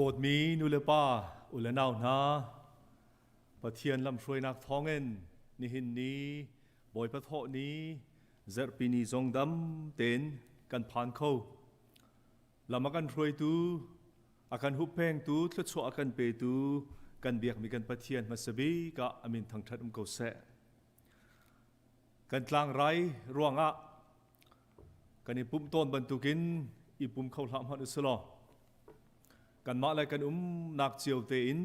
Dawtmi nulepa u le nau hna, Pathian lamhruainak thawngin nihin ni Bawipa thawh ni zarhpi ni zong dam tein kan phan kho. Lam a kan hruaitu, a kan hupphengtu, thluachuah a kan petu kan biakmi kan Pathian hmasa bik ah a min thangṭhat um ko seh. Kan tlangrai ruangah kan i pumh tawn bantukin i pum kho hlah hmanh usilaw kanmah le kan umnak cio tein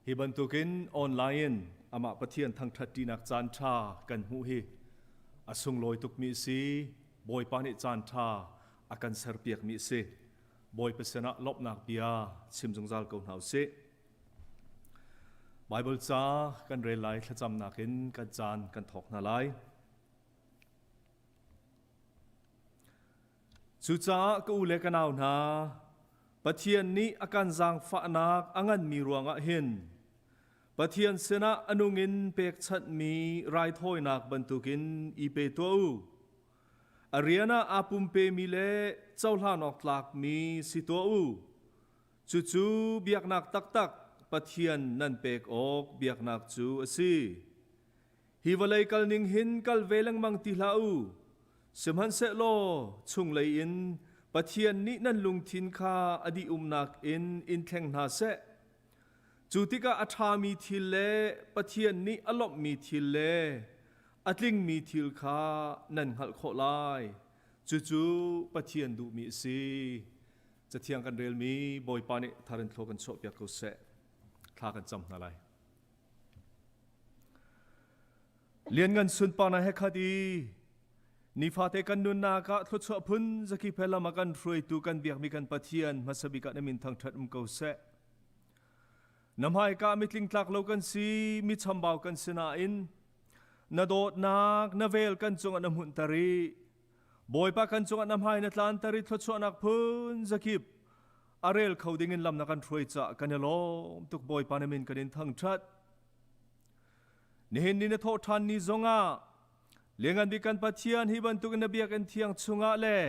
hi bantukin online in amah Pathian thangṭhat ṭinak caan ṭha kan hmuh hi a sunglawi tukmi a si. Bawipa nih caan ṭha a kan serpiakmi a si. Bawipa sinah lawmhnak bia chim zungzal ko hna usih. Baibal ca kan rel lai, thlacamnak in kan caan kan thawk hna lai. Cucaah ka u le ka nau hna, Pathian nih a kan zaangfahnak a nganmi ruangah hin Pathian sinah a nung in pekchanhmi raithawinak bantukin i pe tuah u. A rian ah aa pumpemi le cohlan awk tlakmi si tuah u. Cucu biaknak taktak Pathian nan pek awk biaknak cu a si. Hi vawlei kalning hin kal ve lengmang ti hlah u. Sihmanhsehlaw chunglei in Pathian nih nan lungthin kha a dih-umnak in in thleng hna seh. Cu tikah a ṭhami thil le Pathian nih a lawmhmi thil le a tlingmi thil kha nan hngalh khawh lai. Cucu Pathian duhmi a si. Cathiang kan relmi Bawipa nih thar in thlua kan chuahpiak ko seh. Thla kan cam hna lai. Lianngan sunparnak he khat i nifate kan nunnak ah thluachuah phun zaki phe lam ah kan hruaitu kan biakmi kan Pathian hmasa bik ah na min thangṭhat um ko seh. Na hmaika mitling tlak lo kan si, mi chambau kan si nain na dawtnak na vel kan cungah na hmunhter i Bawipa kan cungah na hmai na tlanter i thluachuahnak phun zakip a rel kho ding in lam na kan hruai cah kan i lawm tuk. Bawipa na min kan in thangṭhat. Nihin ni na thawh ṭhan ni zongah Lianngan bik kan Pathian, hi bantuk in na biakinn thiang chungah le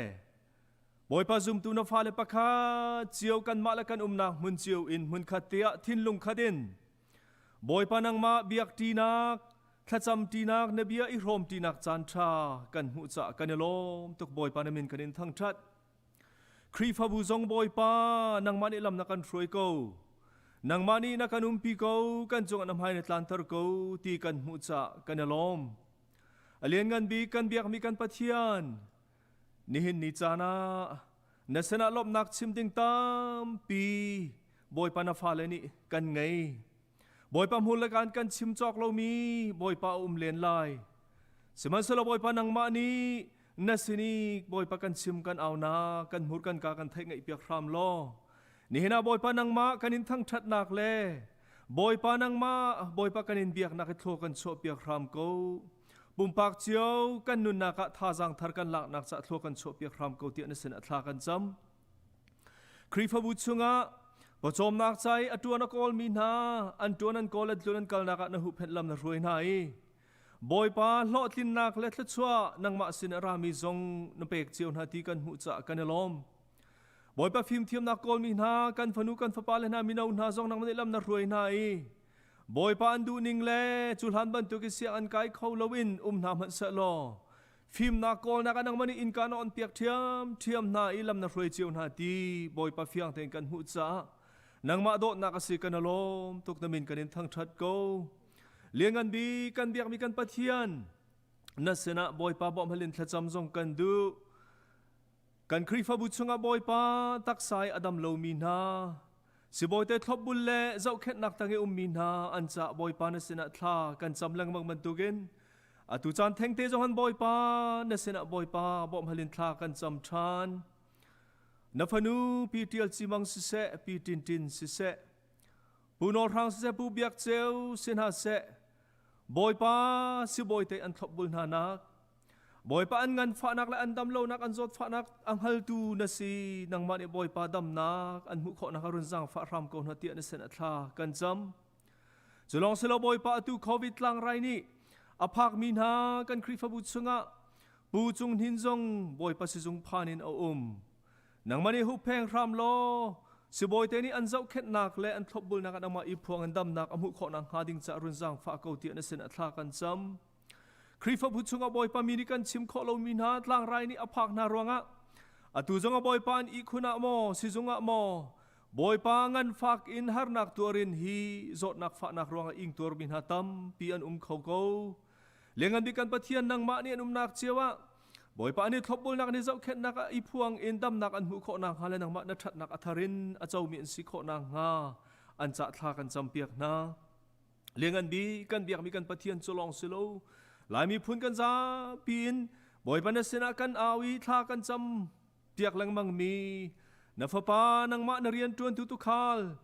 Bawipa zumtu na fale pakhat cio kanmah le kan umnak hmun cio in hmunkhat te ah thinlung khat in Bawipa nangmah biak ṭinak, thlacam ṭinak, na bia i hrawm ṭinak caan ṭha kan hmuh caah kan i lawm tuk. Bawipa na min kan in thangṭhat. Khrihfabu zong Bawipa nangmah nih lam na kan hruai ko. Nangmah nih na kan umpi ko, kan cungah na hmai na tlanter ko ti kan hmuh caah kan i lawm. A lianngan bik kan biakmi kan Pathian, nihin ni caan ah na sinah lawmhnak chim ding tampi Bawipa na fale nih kan ngei. Bawipa hmur le kaan kan chim cawk lomi Bawipa a um len lai. Sihmanhsehlaw Bawipa nangmah nih na sin i Bawipa kan chim kan aunak, kan hmur kan ka kan theih ngaihpiak hram law. Nihin ah Bawipa nangmah kan in thangṭhatnak le Bawipa nangmah Bawipa kan in biaknak i thlua kan chuahpiak hram ko. Pumpak cio kan nunnak ah thazaang thar kan laknak caah thlua kan chuahpiak hram ko tiah na sin ah thla kan cam. Khrihfabu chungah pawcawmnak ca i a ṭuan a kawlmi hna an ṭuan an kawl, an tlun an kalnak ah na huhphenh lam na hruai hna i Bawipa hlawhtlinnak le thluachuah nangmah sin a rami zong na pek cio hna ti kan hmuh caah kan i lawm. Bawipa, fimthiamnak kawlmi hna kan fanu kan fapa le hna, mino hna zong nangmah nih lam na hruai hna i Bawipa an duhning le cu hlan bantuk i siang an kai kho loin um hna hmanh sehlaw fimnak kawlnak ah nangmah nih innka na on piak ṭhiamṭhiam hna i lam na hruai cio hna ti Bawipa fiang tein kan hmuh caah nangmah dawtnak a si, kan i lawm tuk, na min kan in thangṭhat ko. Lianngan bik kan biakmi kan Pathian, na sinah Bawipa bawmh in thlacam zong kan duh. Kan Khrihfabu chungah Bawipa taksa i a dam lomi hna, sibawite thlopbul le zohkhenhnak tang i ummi hna an cah Bawipa na sinah thla kan cam lengmang bantukin atu caan thengte zong han Bawipa na sinah Bawipa bawmhhal in thla kan cam ṭhan. Na fanu Pi Ṭial Cimang siseh, Pi Tin Tin siseh, Pu Nawl Hrang siseh, Pu Biak Ceu si hna seh, Bawipa sibawite an thlopbul hna nak, Bawipa an nganfahnak le an damlonak, an zawtfahnak a hngaltu na si. Nangmah nih Bawipa damnak an hmuh khawhnak ah run zaangfah hram ko hna tiah na sin a thla kan cam. Cu lawng si lo, Bawipa, atu COVID tlangrai nih a phakmi hna kan Khrihfabu chungah Pu Cung Hnin zong Bawipa sizung phan in a um. Nangmah nih huppheng hram law. Sibawi te nih an zohkhenhnak le an thlopbulnak an amah i phuang in damnak a hmuh khawhnak hnga ding caah run zaangfah ko tiah na sin ah thla kan cam. Khrihfabu chungah Bawipa mi nih kan chim khawh lomi hna tlangrai nih a phak hna ruangah atu zong a Bawipa an ihkhun ah maw sizung ah maw Bawipa nganfak in harnak tuarin hi zawtnak fahnak ruangah ingtuarmi hna tampi an um kho ko. Lianngan bik kan Pathian nangmah nih an umnak cio ah Bawipa nih thlopbulnak nih zohkhenhnak ah i phuang in damnak an hmuh khawh nakhnga le nangmah na ṭhatnak a thar in a comi an si khawh nakhnga an cah thla kan campiak hna. Lianngan bik kan biakmi kan Pathian cu lawng si lo Lai miphun kan zapi in Bawipa na sinah kan au i thla kan cam piak lengmang mi na fapa nangmah na rian ṭuantu tukhal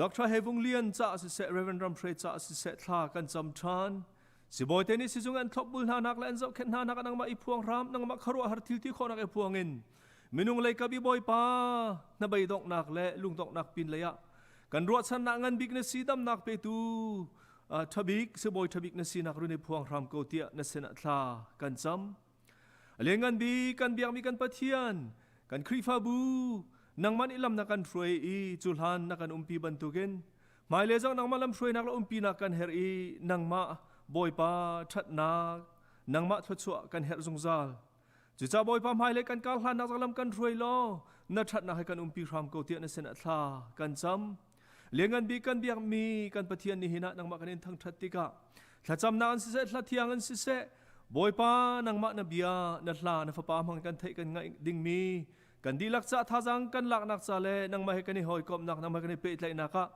Dr. He Vung Lian caah siseh, Reverend Ram Hre caah siseh thla kan cam ṭhan. Sibawi te nih sizung an thlopbul hna nak le an zohkhenh hna nak nangmah i phuang hram, nangmah khuaruahhar thil ti khawhnak i phuang in minung lei kap i Bawipa hnabei donghnak le lungdonghnak pin lei ah kan ruahchannak ngan bik na si damnak petu ṭhabik sibawi ṭhabik na sinak run i phuang hram ko tiah na sinah thla kan cam. A lianngan bik kan biakmi kan Pathian, kan Khrihfabu, nangmah nih lam na kan hruai i cu hlan na kan umpi bantukin hmailei zong nangmah lamhruainak le umpinak kan herh i nangmah Bawipa ṭhatnak, nangmah thluachuah kan herh zungzal. Cucaah Bawipa hmailei kan kar hlannak zong lam kan hruai law na ṭhatnak he kan umpi hram ko tiah na sinah thla kan cam. Lianngan bik kan biakmi kan Pathian nihin ah nangmah kan in thangṭhat tikah thlacamnak an siseh hlathiang an siseh Bawipa nangmah na bia na hla na fapa hmang kan theih kan ngaih dingmi kan dihlak ca thazang kan laknak ca le nangmah he kan i hawikomhnak nangmah kan i pehtlaihnak ah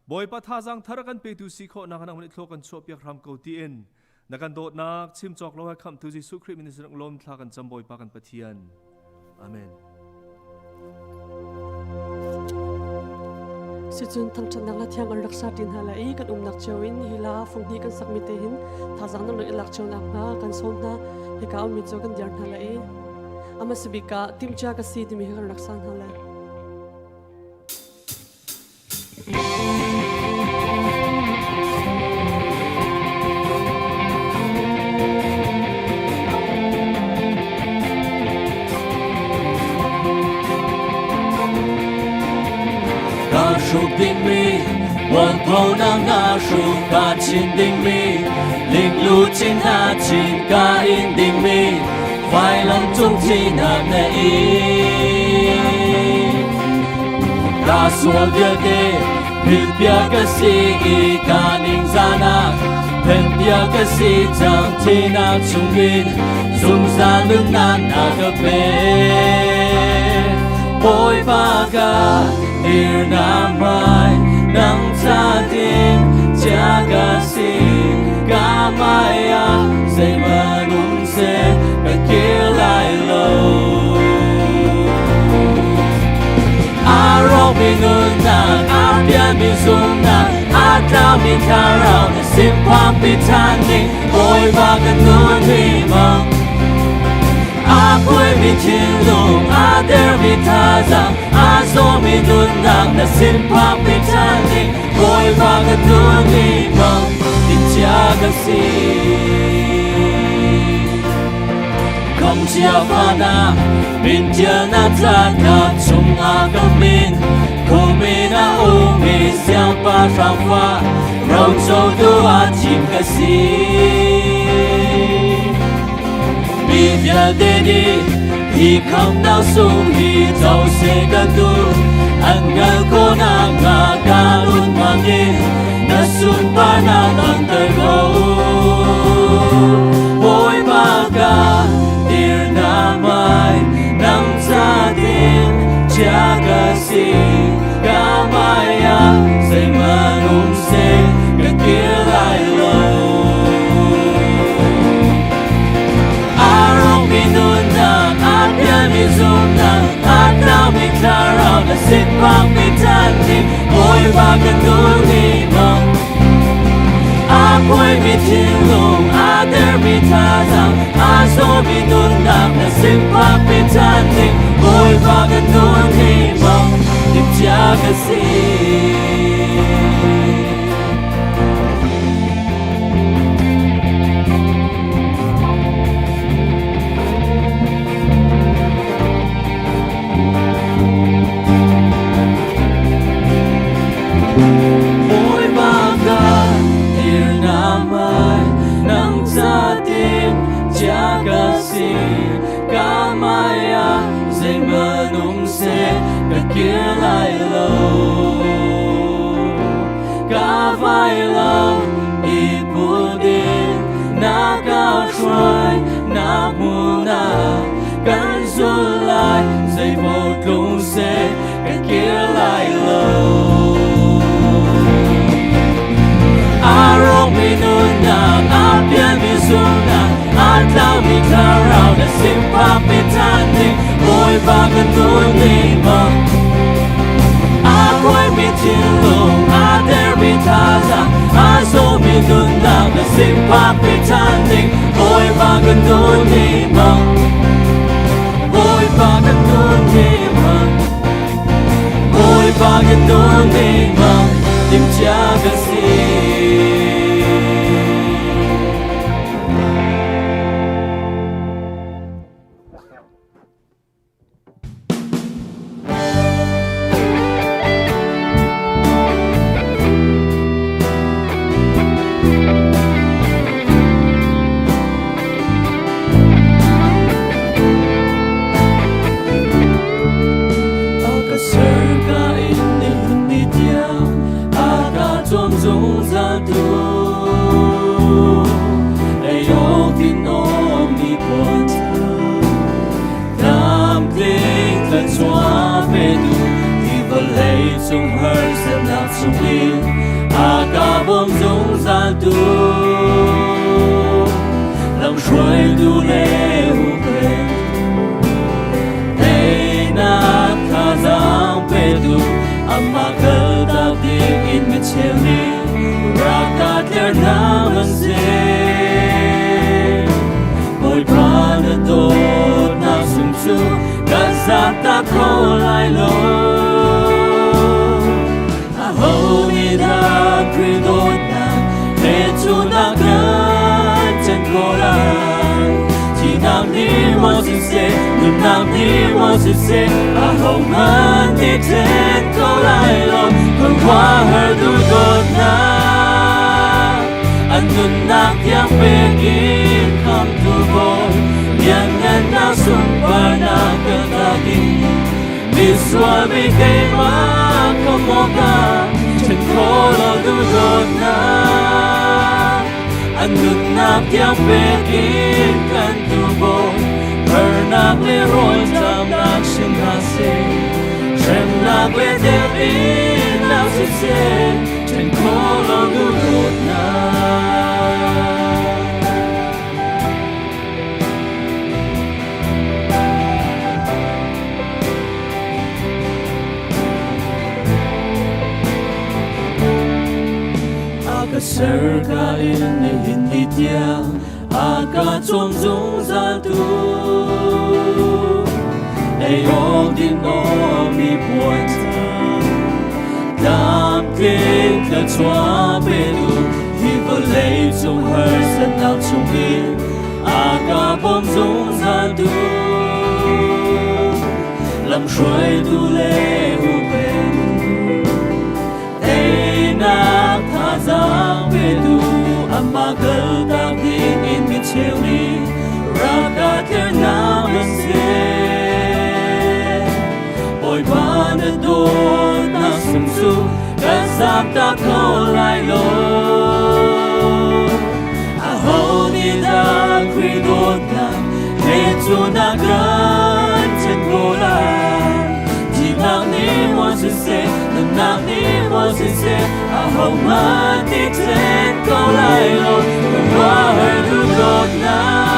Bawipa thazang thar kan petu si khawhnak nangmah nih thlua kan chuahpiak hram ko tiin na kan dawtnak chim cawk lo he khamhtu Jesuh Khrih min in lawm thla kan cam Bawipa kan Pathian. Amen. Sicun thangṭhatnak la thiang an rak sa ṭin hna lai i kan umnak cio in hi la fung hnih kan sakmi te hin thazang nan rak i lak cio nak hnga kan sawm hna. Hika ummi cu kan diar hna lai i ama sibik ah timhcia ka si timi hi kan rak sa hna lai. Ka hruk dingmi mualphonak na hruk ka chin dingmi linglu chin na chin ka in dingmi vailam cung thinak na in. Ka sual vialte philhpiak ka si i ka ningzahnak phenpiak ka si cang thinak chungin zungzal nunnak na ka pek. Bawipa ka dirnak hmai nang ca ding chia ka si ka hmai ah zeihmanh um seh ka kir lai lo. A rawkmi nunnak, a pialmi zumhnak, a tlaumi thlarau na simphampi ṭhan ding Bawipa kan nun hi mang. A kuaimi thinlung, a dermi thazaang, a zawmi nunnak na simphampi ṭhan ding Bawipa kan nun hi mang. Tinchia ka si. Khomchia fana min ṭialnak catlap chungah ka min khumin a ummi siangpahrang fa rocotu ah thim ka si. Mi vialte nih hi khamnak sung hi co seh ka duh an hngalh khawh nakhnga ka nun hmangin na sunparnak langhter ko. Bawipa ka dirnak hmai nang ca ding chia ka si ka hmai ah zeihmanh um seh ka kir lai lo. A rawkmi nunnak, a pialmi zumhnak, a tlaumi thlarau na sifakmi ṭan ding Bawipa ka nun i mang. A kuaimi thinlung, a dermi thazaang, a zawmi nunnak na sifakmi ṭan ding Bawipa ka nun i mang. Timhcia ka si. Vailam i pudin na ka hruai na hmun ah kan zul lai, zeimaw tlung seh kan kir lai lo. A rawkmi nunnak, a pialmi zumhnak, a tlaumi thlarau na sifakmi ṭhan ding, Bawipa kan nun ning bang. A kuaimi thinlung, a dermi thazaang, a zawmi nunnak na sifakmi ṭhan ding, Bawipa kan nun ning bang. Bawipa kan nun ning bang. Bawipa kan nun ning bang, timhcia kan si. A ka ser ka in nihin ni tiang a ka cawm zungzal tu, ei awk din awk ni puan tlamtling thluachuah petu, hi vawlei cung harsatnak chungin a ka bawm zungzal tu, lamhruaitu le hupphengtu, teinak thazaang petu, amah kaltak ding in mi cheu nih rak ka tler hna hmanhseh. Bawipa na dawtnak sung cu kan zat kho lai lo. Aho nih dah Khrih dawtnak he cu na kan ṭhen khawh lai? Thihnak nih maw siseh, nunnak nih maw siseh, ahohmanh nih ṭhen kho lai lo. Khuaruahhar duhdawtnak, an nunnak tiang pek in khamtu Bawi, lianngannak sunparnak kaltak in misual mi keimah khamh awkah ṭhen khawh lo duhdawtnak, an nunnak tiang pek in kan tu Bawi, harnak le rawlṭamnak sin hna seh, hremnak le dernak siseh, ṭhen khawh lo duhdawtnak. A ka ser ka in nihin ni tiang a ka cawm zungzal tu, ei awk din awk mi puan tlamtling thluachuah petu, hi vawlei cung harsatnak chungin a ka bawm zungzal tu, lamhruaitu le hupphengtu, teinak thazaang petu, amah kaltak ding in mi cheu nih rak ka tler hna hmanhseh. Bawipa na dawtnak sung cu kan zaamtak kho lai lo. Aho nih dah Khrih dawtnak he cu na kan ṭhen ko lai? Thihnak nih maw siseh, nunnak nih maw siseh, ahohmanh nih ṭhen ko lai lo. Khuaruahhar duhdawtnak,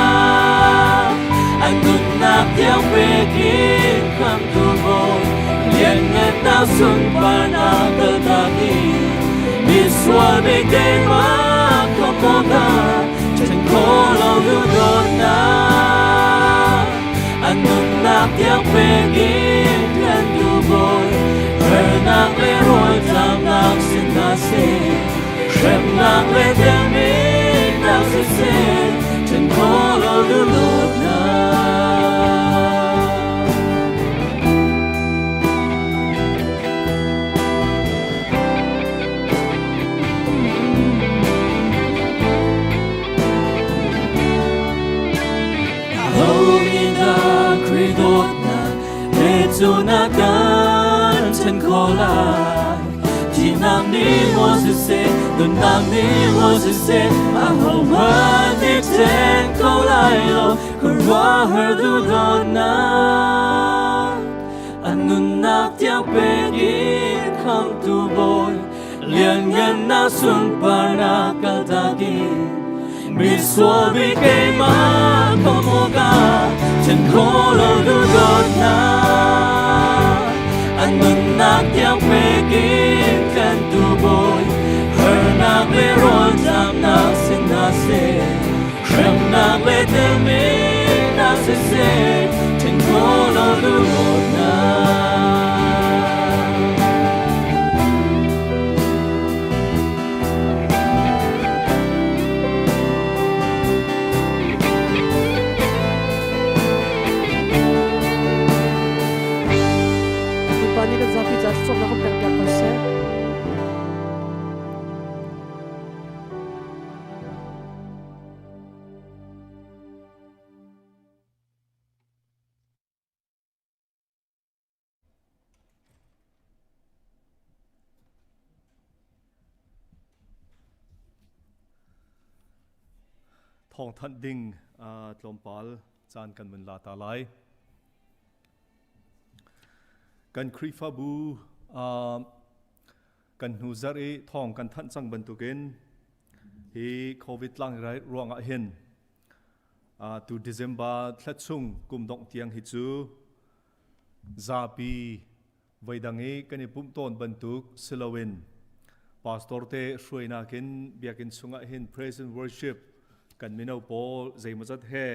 an nunnak tiang pek in khamtu Bawi, lianngannak sunparnak kaltak in misual mi keimah khamh awkah ṭhen khawh lo duhdawtnak, an nunnak tiang pek in kan duh Bawi, harnak le rawlṭamnak sin hna seh, hremnak le temhnak siseh, ṭhen khawh lo duhdawtnak. Aho nih dah Khrih dawtnak he cu na kan ṭhen khawh lai? Thihnak nih maw siseh, Nunnak nih maw siseh ahohmanh nih ṭhen kho lai lo khuaruahhar duhdawtnak. A nunnak tiang pek in khamtu Bawi lianngannak sunparnak kaltak in misual bik keimah khamh awkah ṭhen khawh lo duhdawtnak. A nunnak tiang pek in kan tu Bawi harnak le rawlṭamnak sin hna seh hremnak le temhinnak siseh ṭhen khawh lo duhdawtnak. Bawipa nih kan zapi caah thluachuahnak kan pekpiak ko seh. Thawngthanh ding tlawmpal caan kan vun la ta lai. Kan Khrihfabu kan hnu zarh i thawng kan thanh cang bantukin hi COVID tlangrai ruangah hin tu December thla chung kum dongh tiang hi cu zapi voidang i kan i pumh tawn bantuk si loin pastor te hruainak in biakinn chungah hin praise and worship kan mino pawl zeimawzat he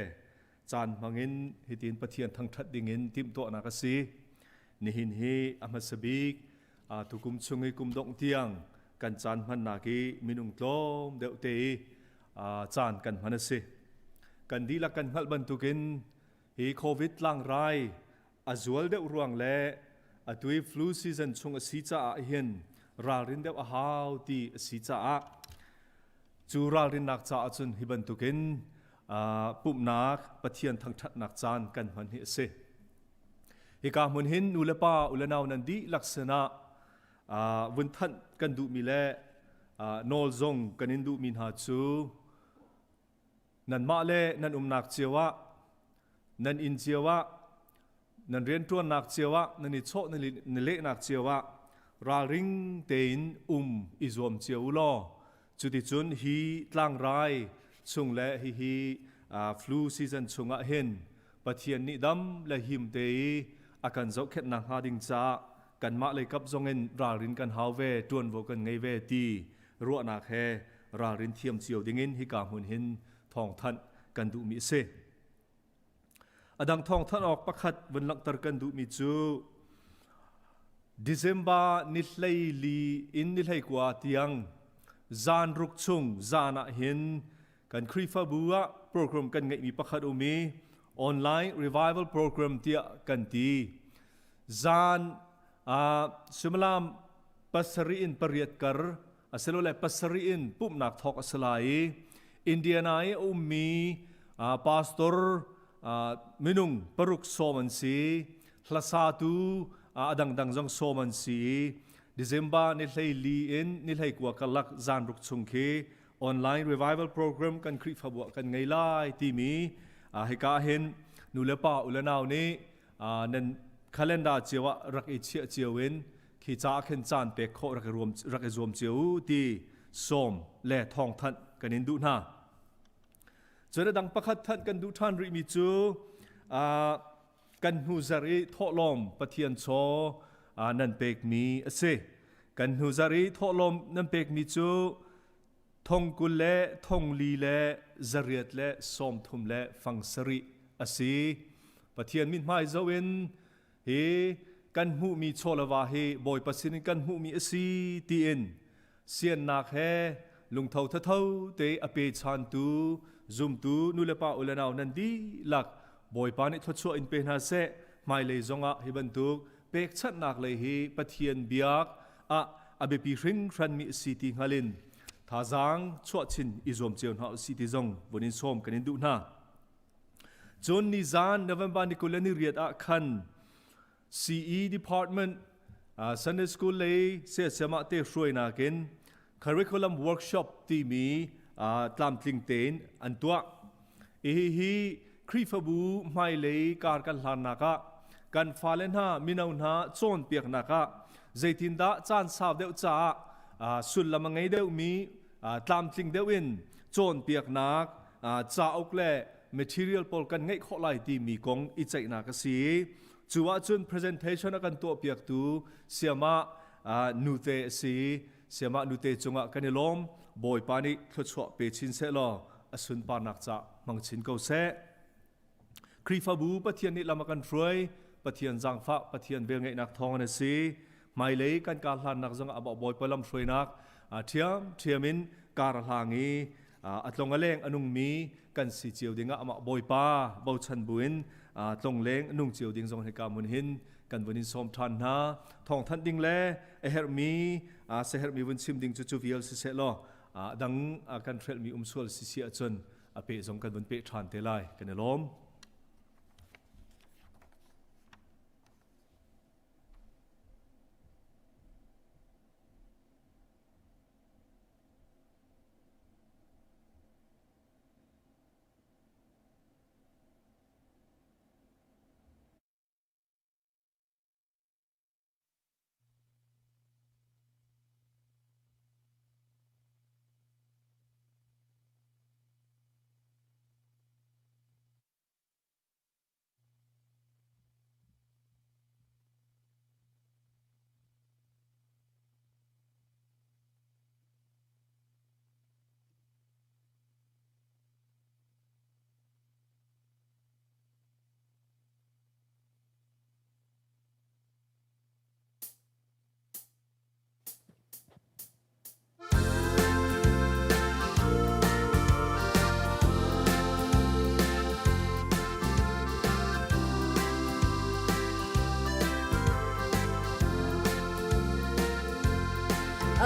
caan hmangin hitin Pathian thangṭhat dingin timhtuahnak a si. Nihin hi a hmasa bik tukum chung i kum dongh tiang kan caan hmannak i minung tlawm deuh te i caan kan hman a si. Kan dihlak kan hngalh bantukin hi COVID tlangrai a zual deuh ruang le atu i flu season chung a si caah hin ralrin deuh a hau ti a si caah cu ralrinnak caah cun hi bantukin pumhnak Pathian thangṭhatnak caan kan hman hi a si. Hika hmun hin nu le pa u le nau nan dihlak sinah vun thanh kan duhmi le nawl zong kan in duhmi hna cu nanmah le nan umnak cio ah nan inn cio ah nan rianṭuannak cio ah nan i chawh na lehnak cio ah ralring tein um i zuam cio u law cuticun hi tlangrai chung le hihi flu season chungah hin Pathian nih dam le him te i a kan zohkhenhnak hnga ding caah kanmah lei kap zongin ralrin kan hau ve ṭuanvo kan ngei ve ti ruahnak he ralrin thiam cio dingin hika hmun hin thawngthanh kan duhmi a si. A dang thawngthanh awk pakhat vun langhter kan duhmi cu December ni 14 in ni 19 tiang zan ruk chung zan ah hin kan Khrihfabu ah program kan ngeihmi pakhat um i online revival program tiah kan ti. Zan suimilam pasarih in pariat kar asilole pasarih in pumhnak thawk a si lai i Indiana i a ummi pastor minung paruk sawm an si hlasatu a dangdang zong sawm an si i December ni 14 in ni 19 karlak zan ruk chung khi online revival program kan Khrihfabu ah kan ngei lai timi hika hin nu le pa u le nau nih nan calendar cio ah rak i chiah cio in khi ca khin caan pek khawh rak i ruam rak i zuam cio u ti sawm le thawngthanh kan in duh hna. Cun a dang pakhat thanh kan duh ṭhan rihmi cu kan hnu zarh i thawhlawm Pathian chaw nan pekmi a si. Kan hnu zarh i thawhlawm nan pekmi cu thong 20 le thong li le zariat le 30 le fang sarih a si. Pathian mithmai zoh in hi kan hmuhmi chawleva hi Bawipa sinin kan hmuhmi a si tiin siannak he lungtho thatho te a pechantu zumtu nulepa ulenau nan dihlak Bawipa nih thluachuah in pe hna seh. Hmailei zongah hi bantuk pekchanhnak lei hi Pathian biak ah a biapi hringhranmi a si ti hngal in thazaang chuah chin i zuam cio hna usih ti zong vun in sawm kan in duh hna. Cun nizan November ni 28 ah khan CE Department Sunday School lei siasiamah te hruainak in Curriculum Workshop timi tlamtling tein an tuah. Hihi Khrihfabu hmailei kar kan hlannak ah kan fale hna mino hna cawnpiaknak ah zeitindah caan sau deuh caah sullam a ngei deuhmi tlamtling deuh in cawnpiaknak cauk le material pawl kan ngeih khawh lai timi kong i ceihnak a si. Cu ahcun presentation a kan tuahpiaktu siamah nute a si. Siamah nute cungah kan i lawm. Bawipa nih thluachuah pe chin seh law a sunparnak ca hmang chin ko seh. Khrihfabu Pathian nih lam a kan hruai. Pathian zaangfah, Pathian velngeihnak thawng an si. Hmailei kan kar hlannak zongah a Bawipa lam hruainak ṭhiam ṭhiam in kar a hlang i a tlong a leng a nungmi kan si cio dingah amah Bawipa bochan buin tlongleng nung cio ding zong hika mun hin kan vun in sawm ṭhan hna. Thawngthanh ding le a herhmi seherhmi vun chim ding cu cu vial siseh law dang kan hrelhmi um sual si si ahcun a peh zong kan vun peh ṭhan te lai. Kan i lawm.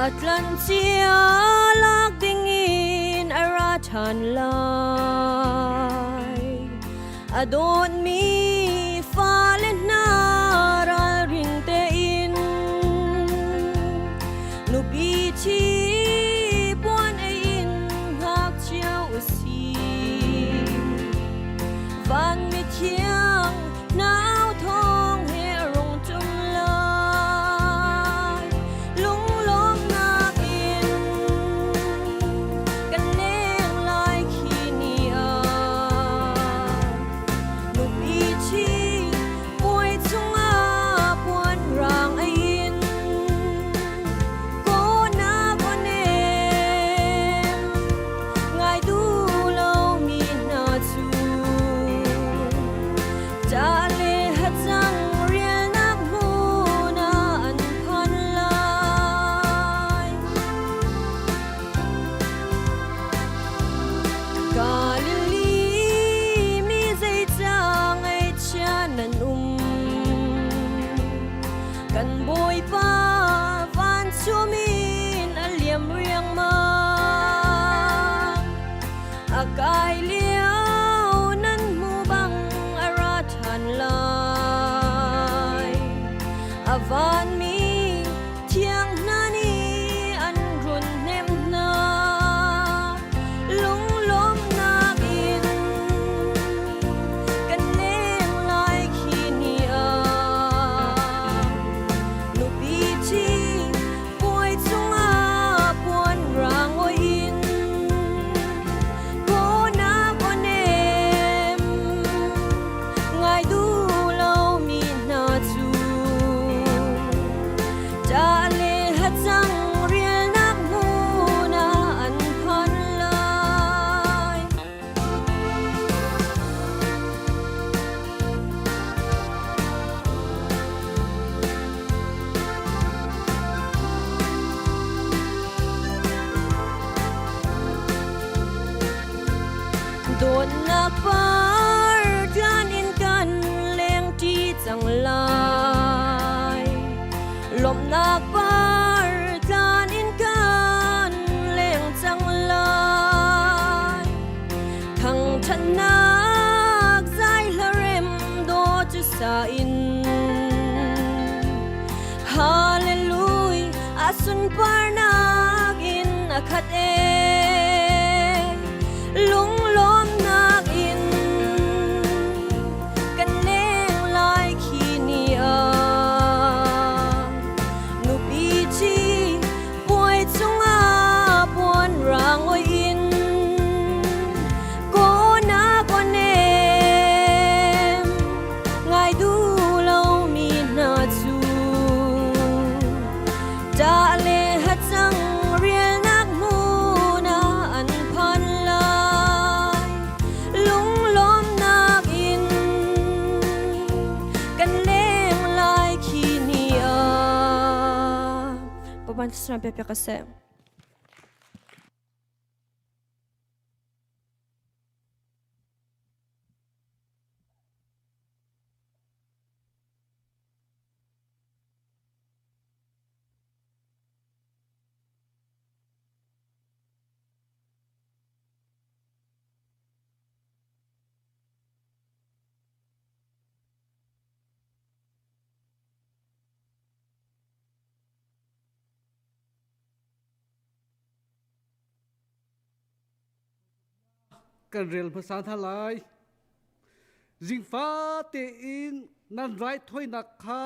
A tlancia lak dingin a ra ṭhan lai. A dawtmi fale hna ralring tein nupi ṭhi puan ei in ngakchia u si. Van mithiang nau thawng he rung ṭum lai. Lunglawmhnak in kan leng lai khi ni ah. Nupi ṭhi puai chungah puan rang ei in kawhnak aw nem ngai duh lomi hna cu ṭah le hacang rialnak hmun ah an phan lai. Galilee mi zeicah ngaihchia nan um? Kan Bawipa vancung in a liam riangmang. A kai lio nan hmu bang a ra ṭhan lai. A vanmi thiang hna nih an run hnem hna. Lunglawmhnak in kan leng lai khi ni ah. Nupi ṭhi puai chungah puan rang oi in kawhnak aw nem ngai duh lomi hna cu ṭah le hacang rialnak hmun ah an phan lai. Dawtnak par tlan in kan lengṭi cang lai. Lawmhnak par tlan in kan leng cang lai. Thangṭhatnak zai hla rem daw cu sa in. Hallelujah, a sunparnak in. E lunglawmnak in kan leng lai khi ni ah nupi ṭhi puai cungah puan rang oi in kona konem ngai duh lomi hna cu ṭah le hacang rialnak hmun ah an phan lai. Lunglawmnak in kan leng lai khi ni ah. Papan sram pe pe ka seh. Kan rel hmasa hna lai. Zingfa tein nan raithawinak kha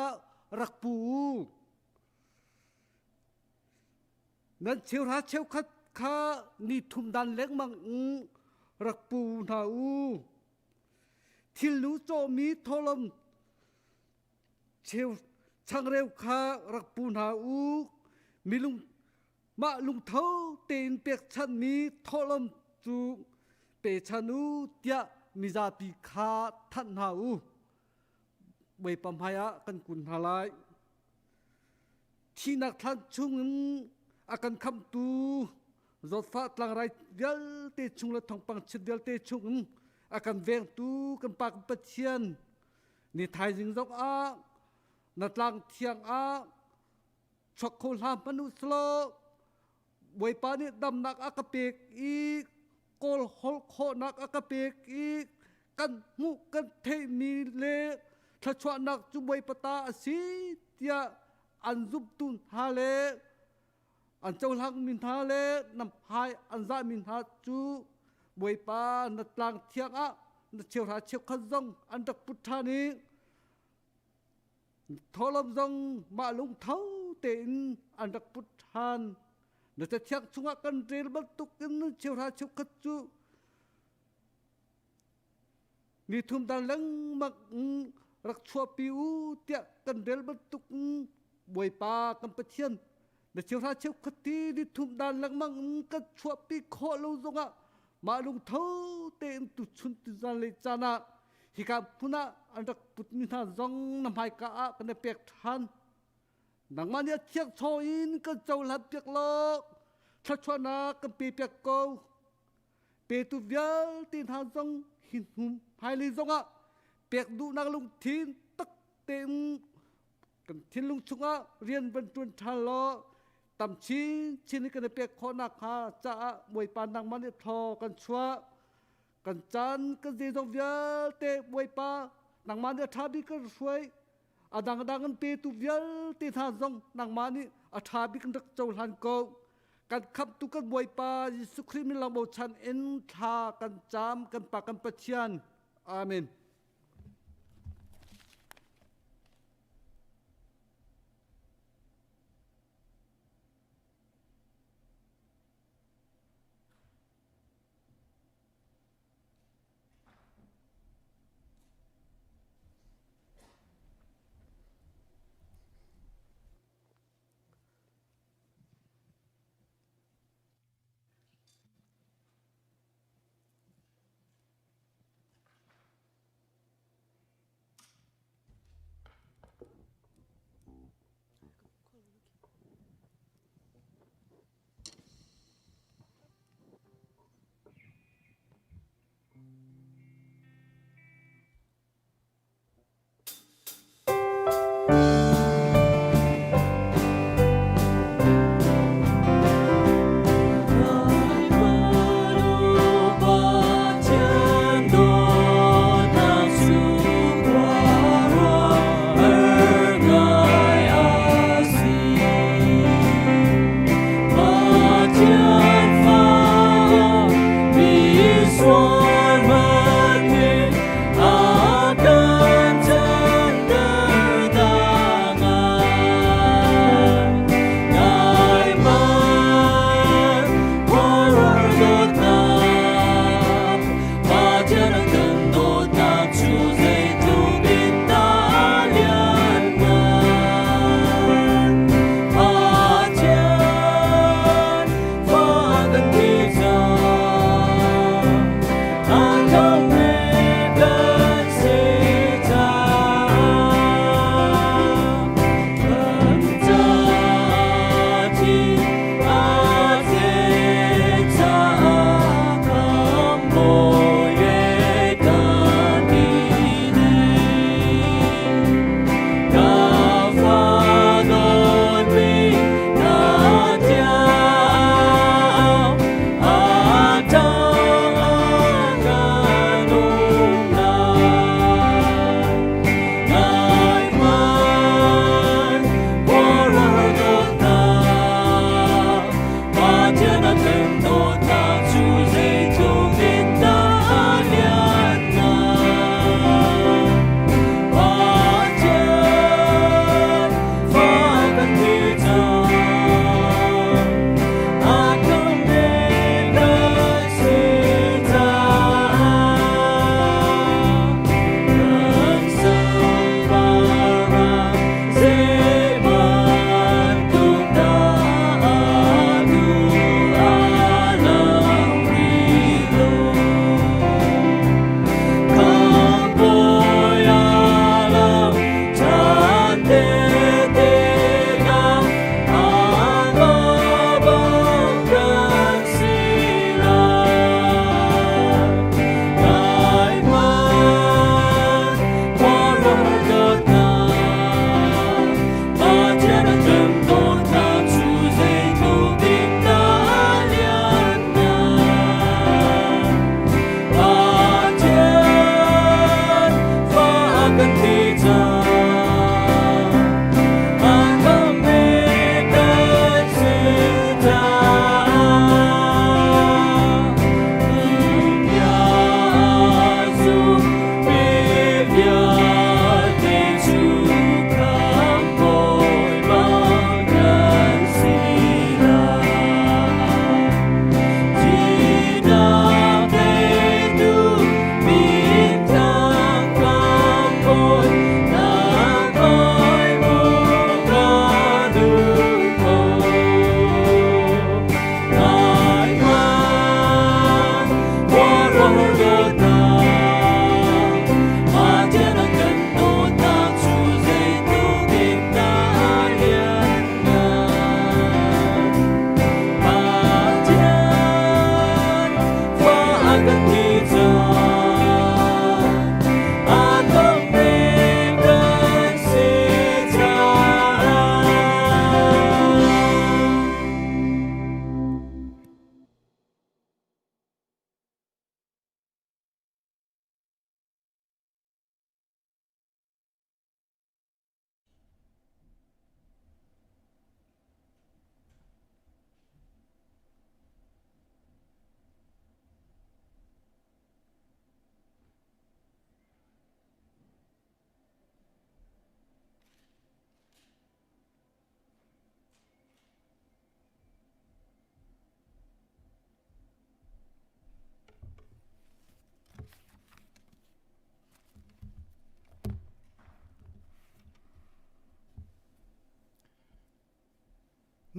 rak pu u. Nan cheuhra cheukhat kha ni thum dan lengmang in rak pu hna u. Thilnu cawhmi thawlawm cheu changreu kha rak pu hna u. Milung mah lungtho tein pekchanhmi thawhlawm cu pechan u tiah mizapi kha thanh hna u. Bawipa hmaiah kan kun hna lai. Thihnak thlan chungin a kan khamhtu zawtfah tlangrai vialte chung le thawngpang chiat vialte chungin a kan vengtu kan Pa kan Pathian ni thaizing zong ah na tlang thiang ah chuak kho hlah hmanh u selaw Bawipa nih damnak a ka pek i kawl holh khawhnak a ka pek i kan hmuh kan theihmi le thluachuahnak cu Bawipa ta a si tiah an zumtu hna le an cohlangmi hna le nam hai an zahmi hna cu Bawipa na tlang thiang ah na cheuhra cheukhat zong an rak put ṭhan i Thawhlawm zong mah lungtho tein an rak put ṭhan. Na cathiang chungah kan rel bantukin cheuhra cheukhat cu ni thum dan lengmang rak chuahpi u tiah kan rel bantuk Bawipa kan Pathian na cheuhra cheukhat ti ni thum dan lengmang kan chuahpi khawh lo zongah mah lungtho tein tuchun tuzan le caan ah hika hmun ah an rak putmi hna zong na hmaika ah kan i pek ṭhan. Nangmah nih a thiang chaw in kan cohlan piak law thluachuahnak kan pe piak ko. Petu vialte hna zong hi hnu hmailei zongah pek duhnak lungthin tak tein kan thinlung chungah rian van ṭuan ṭhan law tam chinchin in kan i pek khawh nakhnga caah Bawipa nangmah nih thaw kan chuah. Kan caan kan zeizong vialte Bawipa nangmah nih a ṭha bik kan hruai. A dangdang an petu vialte hna zong nangmah nih a ṭha bik in rak cohlan ko. Kan khamhtu kan Bawipa Jesuh Khrih min lang bochan in thla kan cam kan Pa kan Pathian. Amen.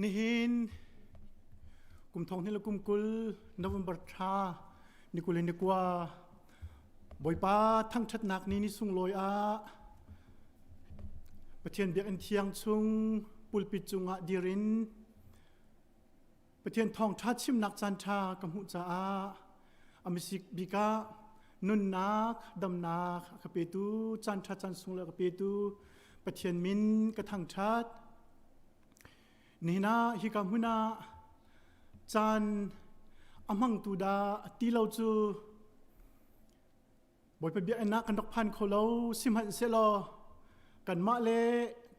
Nihin kum thong hnih le kum 20 November thla ni 29 Bawipa thangṭhatnak ni ni sunglawi ah Pathian biakinn thiang chung pulpit cungah dir in Pathian thawngṭha chimnak caanṭha ka hmuh caah a misik bik ah nunnak damnak a ka petu caanṭha caan sung le a ka petu Pathian min ka thangṭhat. Nihin ah hika hmun ah caan a hmangtu dah ti lo cu Bawipa biakinn ah kan rak phan kho lo sihmanhsehlaw kanmah le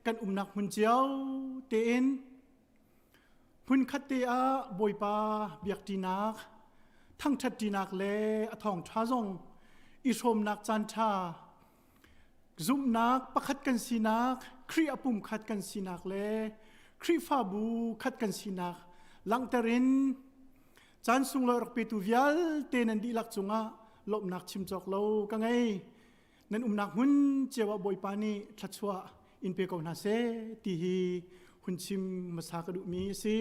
kan umnak hmun cio tein hmunkhat te ah Bawipa biakṭinak thangṭhatṭinak le a thawngṭha zong i hrawmnak caanṭha Zumhnak pakhat kan sinak, Khrih a pumkhat kan sinak le Khrihfabu khat kan sinak langhter in caan sunglawi rak petu vialte nan dihlak cungah lawmhnak chim cawk lo ka ngei. Nan umnak hmun cio ah Bawipa nih thluachuah in pe ko hna seh ti hi hun chim hmasa ka duhmi a si.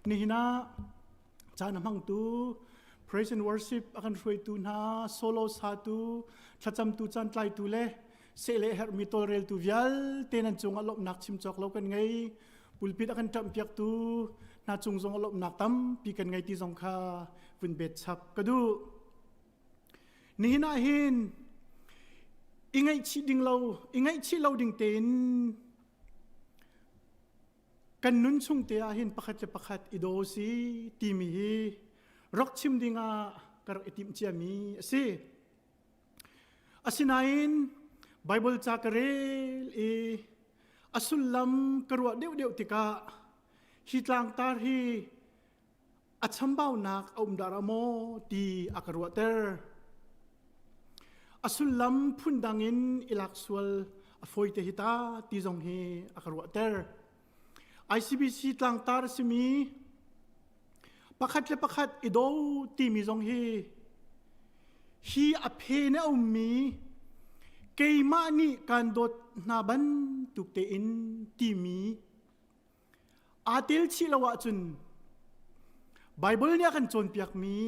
Nihin ah caan a hmangtu praise and worship a kan hruaitu hna solo satu thlacamtu caan tlaitu le seh le herhmi tawlreltu vialte nan cungah lawmhnak chim cawk lo kan ngei pulpit a kan ṭamhpiaktu hna cung zong ah lawmhnak tampi kan ngei ti zong kha vun bet chap ka duh nihin ah hin i ngaihchih ding lo i ngaihchih lo ding tein Kan nun chung te ah hin pakhat le pakhat i daw si timi hi rak chim dingah ka rak i timh ciami a si. Asinain Bible ca ka rel i a sullam ka ruah deuhdeuh tikah hi tlangtar hi a chambaunak a um dahra maw ti a ka ruahter. A sullam phundang in i lak sual a fawi te hi ta ti zong hi a ka ruahter. ICBC tlangtar a simi pakhat le pakhat i do timi zong hi hi a phen a ummi keimah nih kan dawt hna bantuk tein timi Aa tel chih lo ahcun Baibal nih a kan cawnpiakmi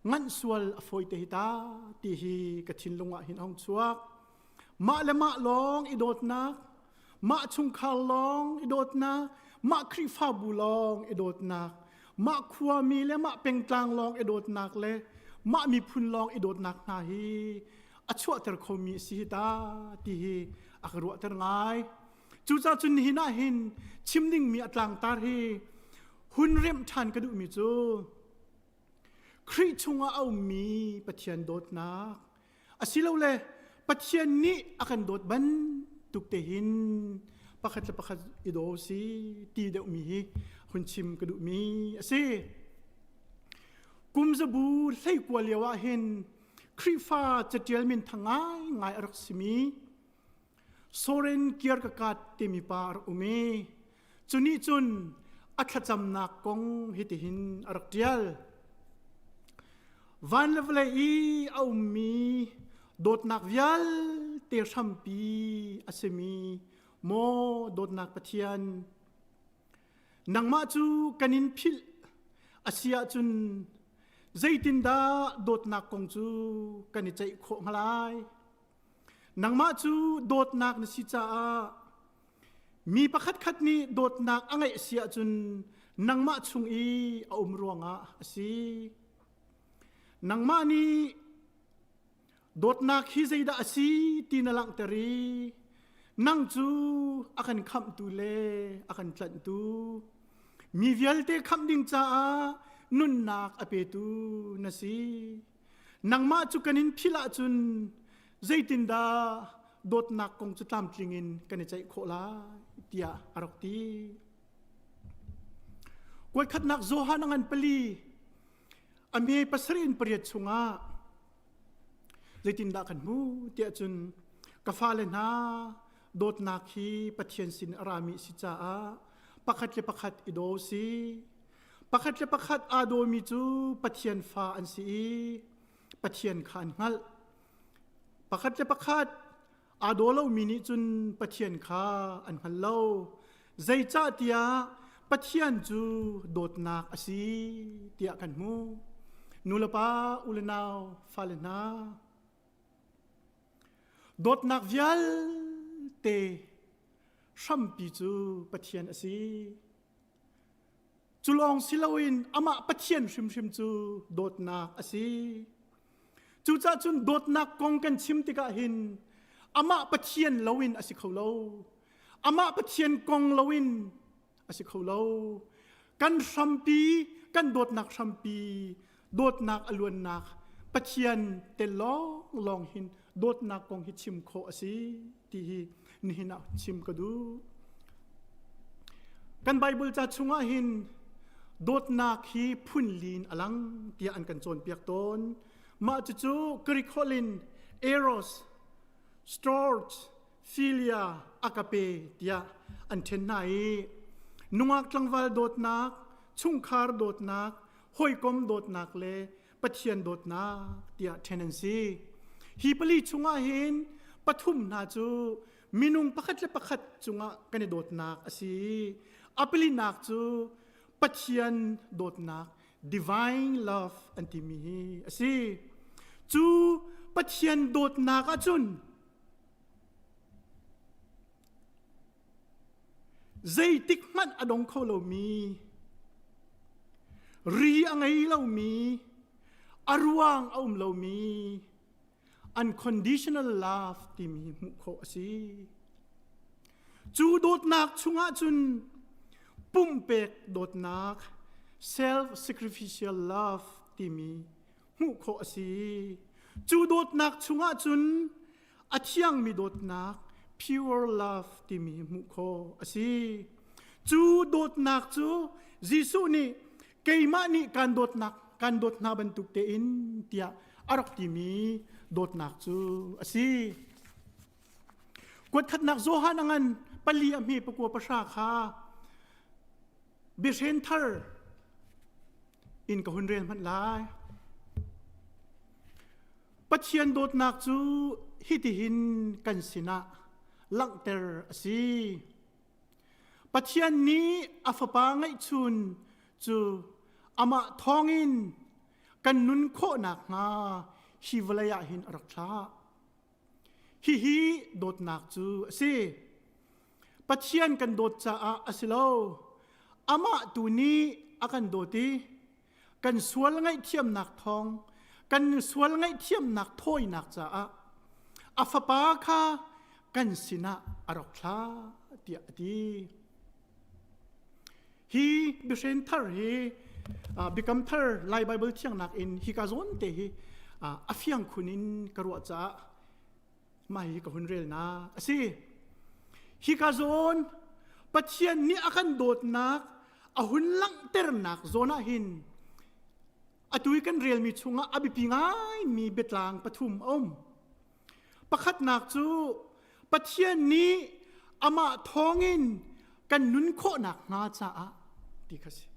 nganh sual a fawi te hi ta ti hi ka thinlung ah hin a hung chuak. Mah le mah lawng i dawtnak, mah chungkhar lawng i dawtnak, mah Khrihfabu lawng i dawtnak, mah khuami le mah pengtlang lawng i dawtnak le mah miphun lawng i dawtnak hna hi a chuahter khomi a si hi ta ti hi a ka ruahter ngai. Cucaah cun nihin ah hin chim dingmi a tlangtar hi hun remh ṭhan ka duhmi cu Khrih chungah a ummi Pathian dawtnak asilole Pathian nih a kan dawt bantuk te hin pakhat le pakhat i daw si ti deuhmi hi hun chim ka duhmi a si. Kum zabu 19 lio ah hin Khrihfa catial minthang ngaingai a rak simi Soren Kierkegaard timi pa a rak um i cu nih cun a thlacamnak kong hitihin a rak ṭial. Van le vawlei i a ummi dawtnak vialte hrampi a simi maw dawtnak Pathian, nangmah cu kan in philh a si ahcun zeitindah dawtnak kong cu kan i ceih khawh hnga lai? Nangmah cu dawtnak na si caah mi pakhatkhat nih dawtnak a ngeih a si ahcun nangmah chung i a um ruangah a si. Nangmah nih dawtnak hi zeidah a si ti na langhter i nang cu a kan khamhtu le a kan tlanhtu mi vialte khamh ding caah nunnak a petu na si. Nangmah cu kan in philh ahcun zeitindah dawtnak kong cu tlamtling in kan i ceih khawh lai tiah a rak ti. Kuaikhatnak Johan a ngan pali a me pasarih in pariat chungah zeitindah kan hmu tiah cun ka fale hna dawtnak hi Pathian sin a rami si caah pakhat le pakhat i daw si. Pakhat le pakhat aa dawmi cu Pathian fa an si i Pathian kha an hngalh. Pakhat le pakhat aa daw lomi nih cun Pathian kha an hngal lo. Zeicahtiah Pathian cu dawtnak a si tiah kan hmuh. Nulepa, u le nau, fale hna, dawtnak vialte hrampi cu Pathian a si. Cu lawng si loin amah Pathian hrimhrim cu dawtnak a si. Cucaah cun dawtnak kong kan chim tikah hin amah Pathian loin a si kho lo. Amah Pathian kong loin a si kho lo. Kan hrampi, kan dawtnak hrampi, dawtnak a luannak Pathian tel lawnglawng hin dawtnak kong hi chim khawh a si ti hi nihin ah chim ka duh. Kan Bible ca chungah hin dawtnak hi phun lin a lang tiah an kan cawnpiak tawn. Mah cucu Greek holh in eros, storge, philia, agape tiah an ṭhen hna i nungak tlangval dawtnak, chungkhar dawtnak, hawikom dawtnak le Pathian dawtnak tiah ṭhen an si. Hi pali chungah hin pathum hna cu minung pakhat le pakhat cungah kan i dawtnak a si. A palinak cu Pathian dawtnak divine love an timi hi a si. Cu Pathian dawtnak ahcun Zeitik hmanh a dong kho lomi, ri a ngei lomi, a ruang a um lomi, unconditional love timi hmuh khawh a si. Cu dawtnak chungah cun pumpek dawtnak, self-sacrificial love timi hmuh khawh a si. Cu dawtnak chungah cun a thiangmi dawtnak pure love timi hmuh khawh a si. Cu dawtnak cu Jesuh nih keimah nih kan dawtnak kan dawt hna bantuk tein tiah a rak timi dawtnak cu a si. Kuatkhatnak Johan a ngan pali a hme pakua pahra kha biahren thar in ka hun rel hmanh lai. Pathian dawtnak cu hitihin kan sinah langhter a si. Pathian nih a fapa ngeihchun cu amah thawngin kan nun khawh nakhnga hi vawlei ah hin a rak thlah. Hihi dawtnak cu a si. Pathian kan dawt caah a si lo. Amah tu nih a kan dawt i kan sual ngaihthiamnak thawng kan sual ngaihthiamnak thawinak caah a fapa kha kan sinah a rak thlah tiah a ti. Hi biahren thar hi biakam thar Lai Bible thiangnak in hika zawn te hi a fiang khun in ka ruah caah mah hi ka hun relnak a si. Hika zawn Pathian nih a kan dawtnak a hun langhternak zawn ah hin atu i kan relmi chungah a biapi ngaimi biatlang pathum a um. Pakhatnak cu Pathian nih amah thawngin kan nun khawh nakhnga caah ti kha si.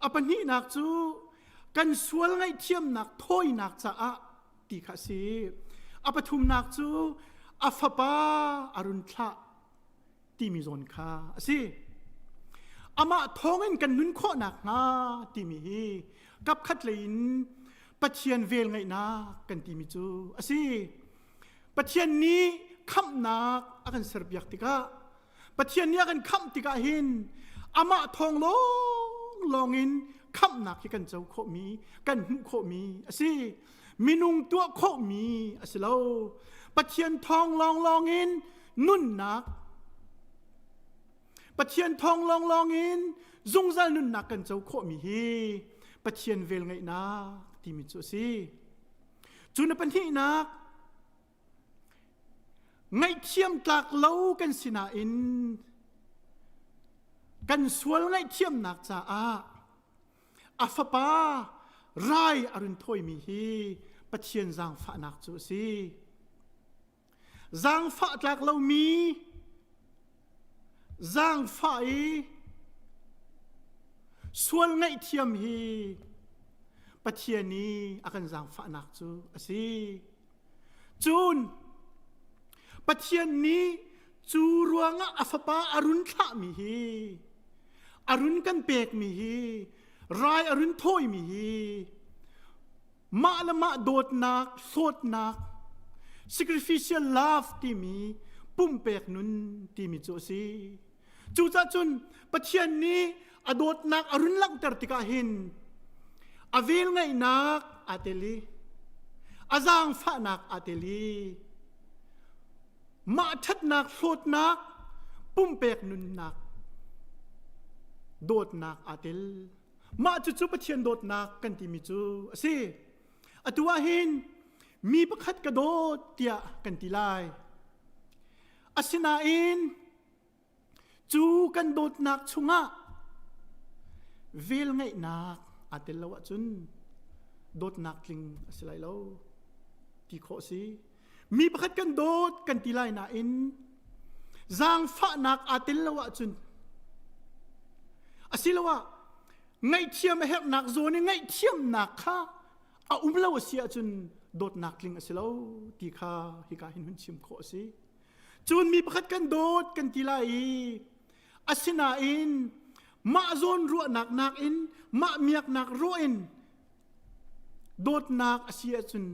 A pahnihnak cu kan sual ngaihthiamnak thawinak caah ti kha a si. A pathumnak cu a fapa a run thlah timi zawn kha a si. Amah thawngin kan nun khawh nakhnga timi hi kapkhat lei in Pathian vel ngeihnak kan timi cu a si. Pathian nih khamhnak a kan serpiak tikah Pathian nih a kan khamh tikah hin amah thawng lawnglawng in khamhnak hi kan co khawhmi, kan hmuh khawhmi a si. Minung tuah khawhmi a si lo. Pathian thawng lawnglawng in nunnak Pathian thawng lawnglawng in zungzal nunnak kan co khawhmi hi Pathian velngeihnak timi cu a si. Cu na pahnihnak Ngaihthiam tlak lo kan si nain kan sual ngaihthiamnak caah a fapa rai a run thawimi hi Pathian zaangfahnak cu a si. Zaangfah tlak lomi zaangfah i sual ngaihthiam hi Pathian i a kan zaangfahnak cu a si. Cun Pathian nih cu ruangah a fapa a run thlahmi hi a run kan pekmi hi rai a run thawimi hi mah le mah dawtnak hlawtnak sacrificial love timi pumpek nun timi cu a si. Cucaah cun Pathian nih a dawtnak a run langhter tikah hin a velngeihnak aa tel i a zaangfahnak aa tel i mah ṭhatnak hlawtnak pumpek nunnak dawtnak aa tel. Mah cucu Pathian dawtnak kan timi cu a si. Atu ah hin mi pakhat ka dawt tiah kan ti lai. Asinain cu kan dawtnak chungah velngeihnak aa tel lo ahcun dawtnak tling a si lai lo ti khawh a si. Mi pakhat kan dawt kan ti lai nain zaangfahnak aa tel lo ahcun asiloah ngaihthiam a herhnak zawn i ngaihthiamnak kha a um lo a si ahcun dawtnak tling a si lo ti kha hika hin hun chim khawh a si. Cun mi pakhat kan dawt kan ti lai i asinain mah zawn ruahnak nakin mah miaknak ruah in dawtnak a si ahcun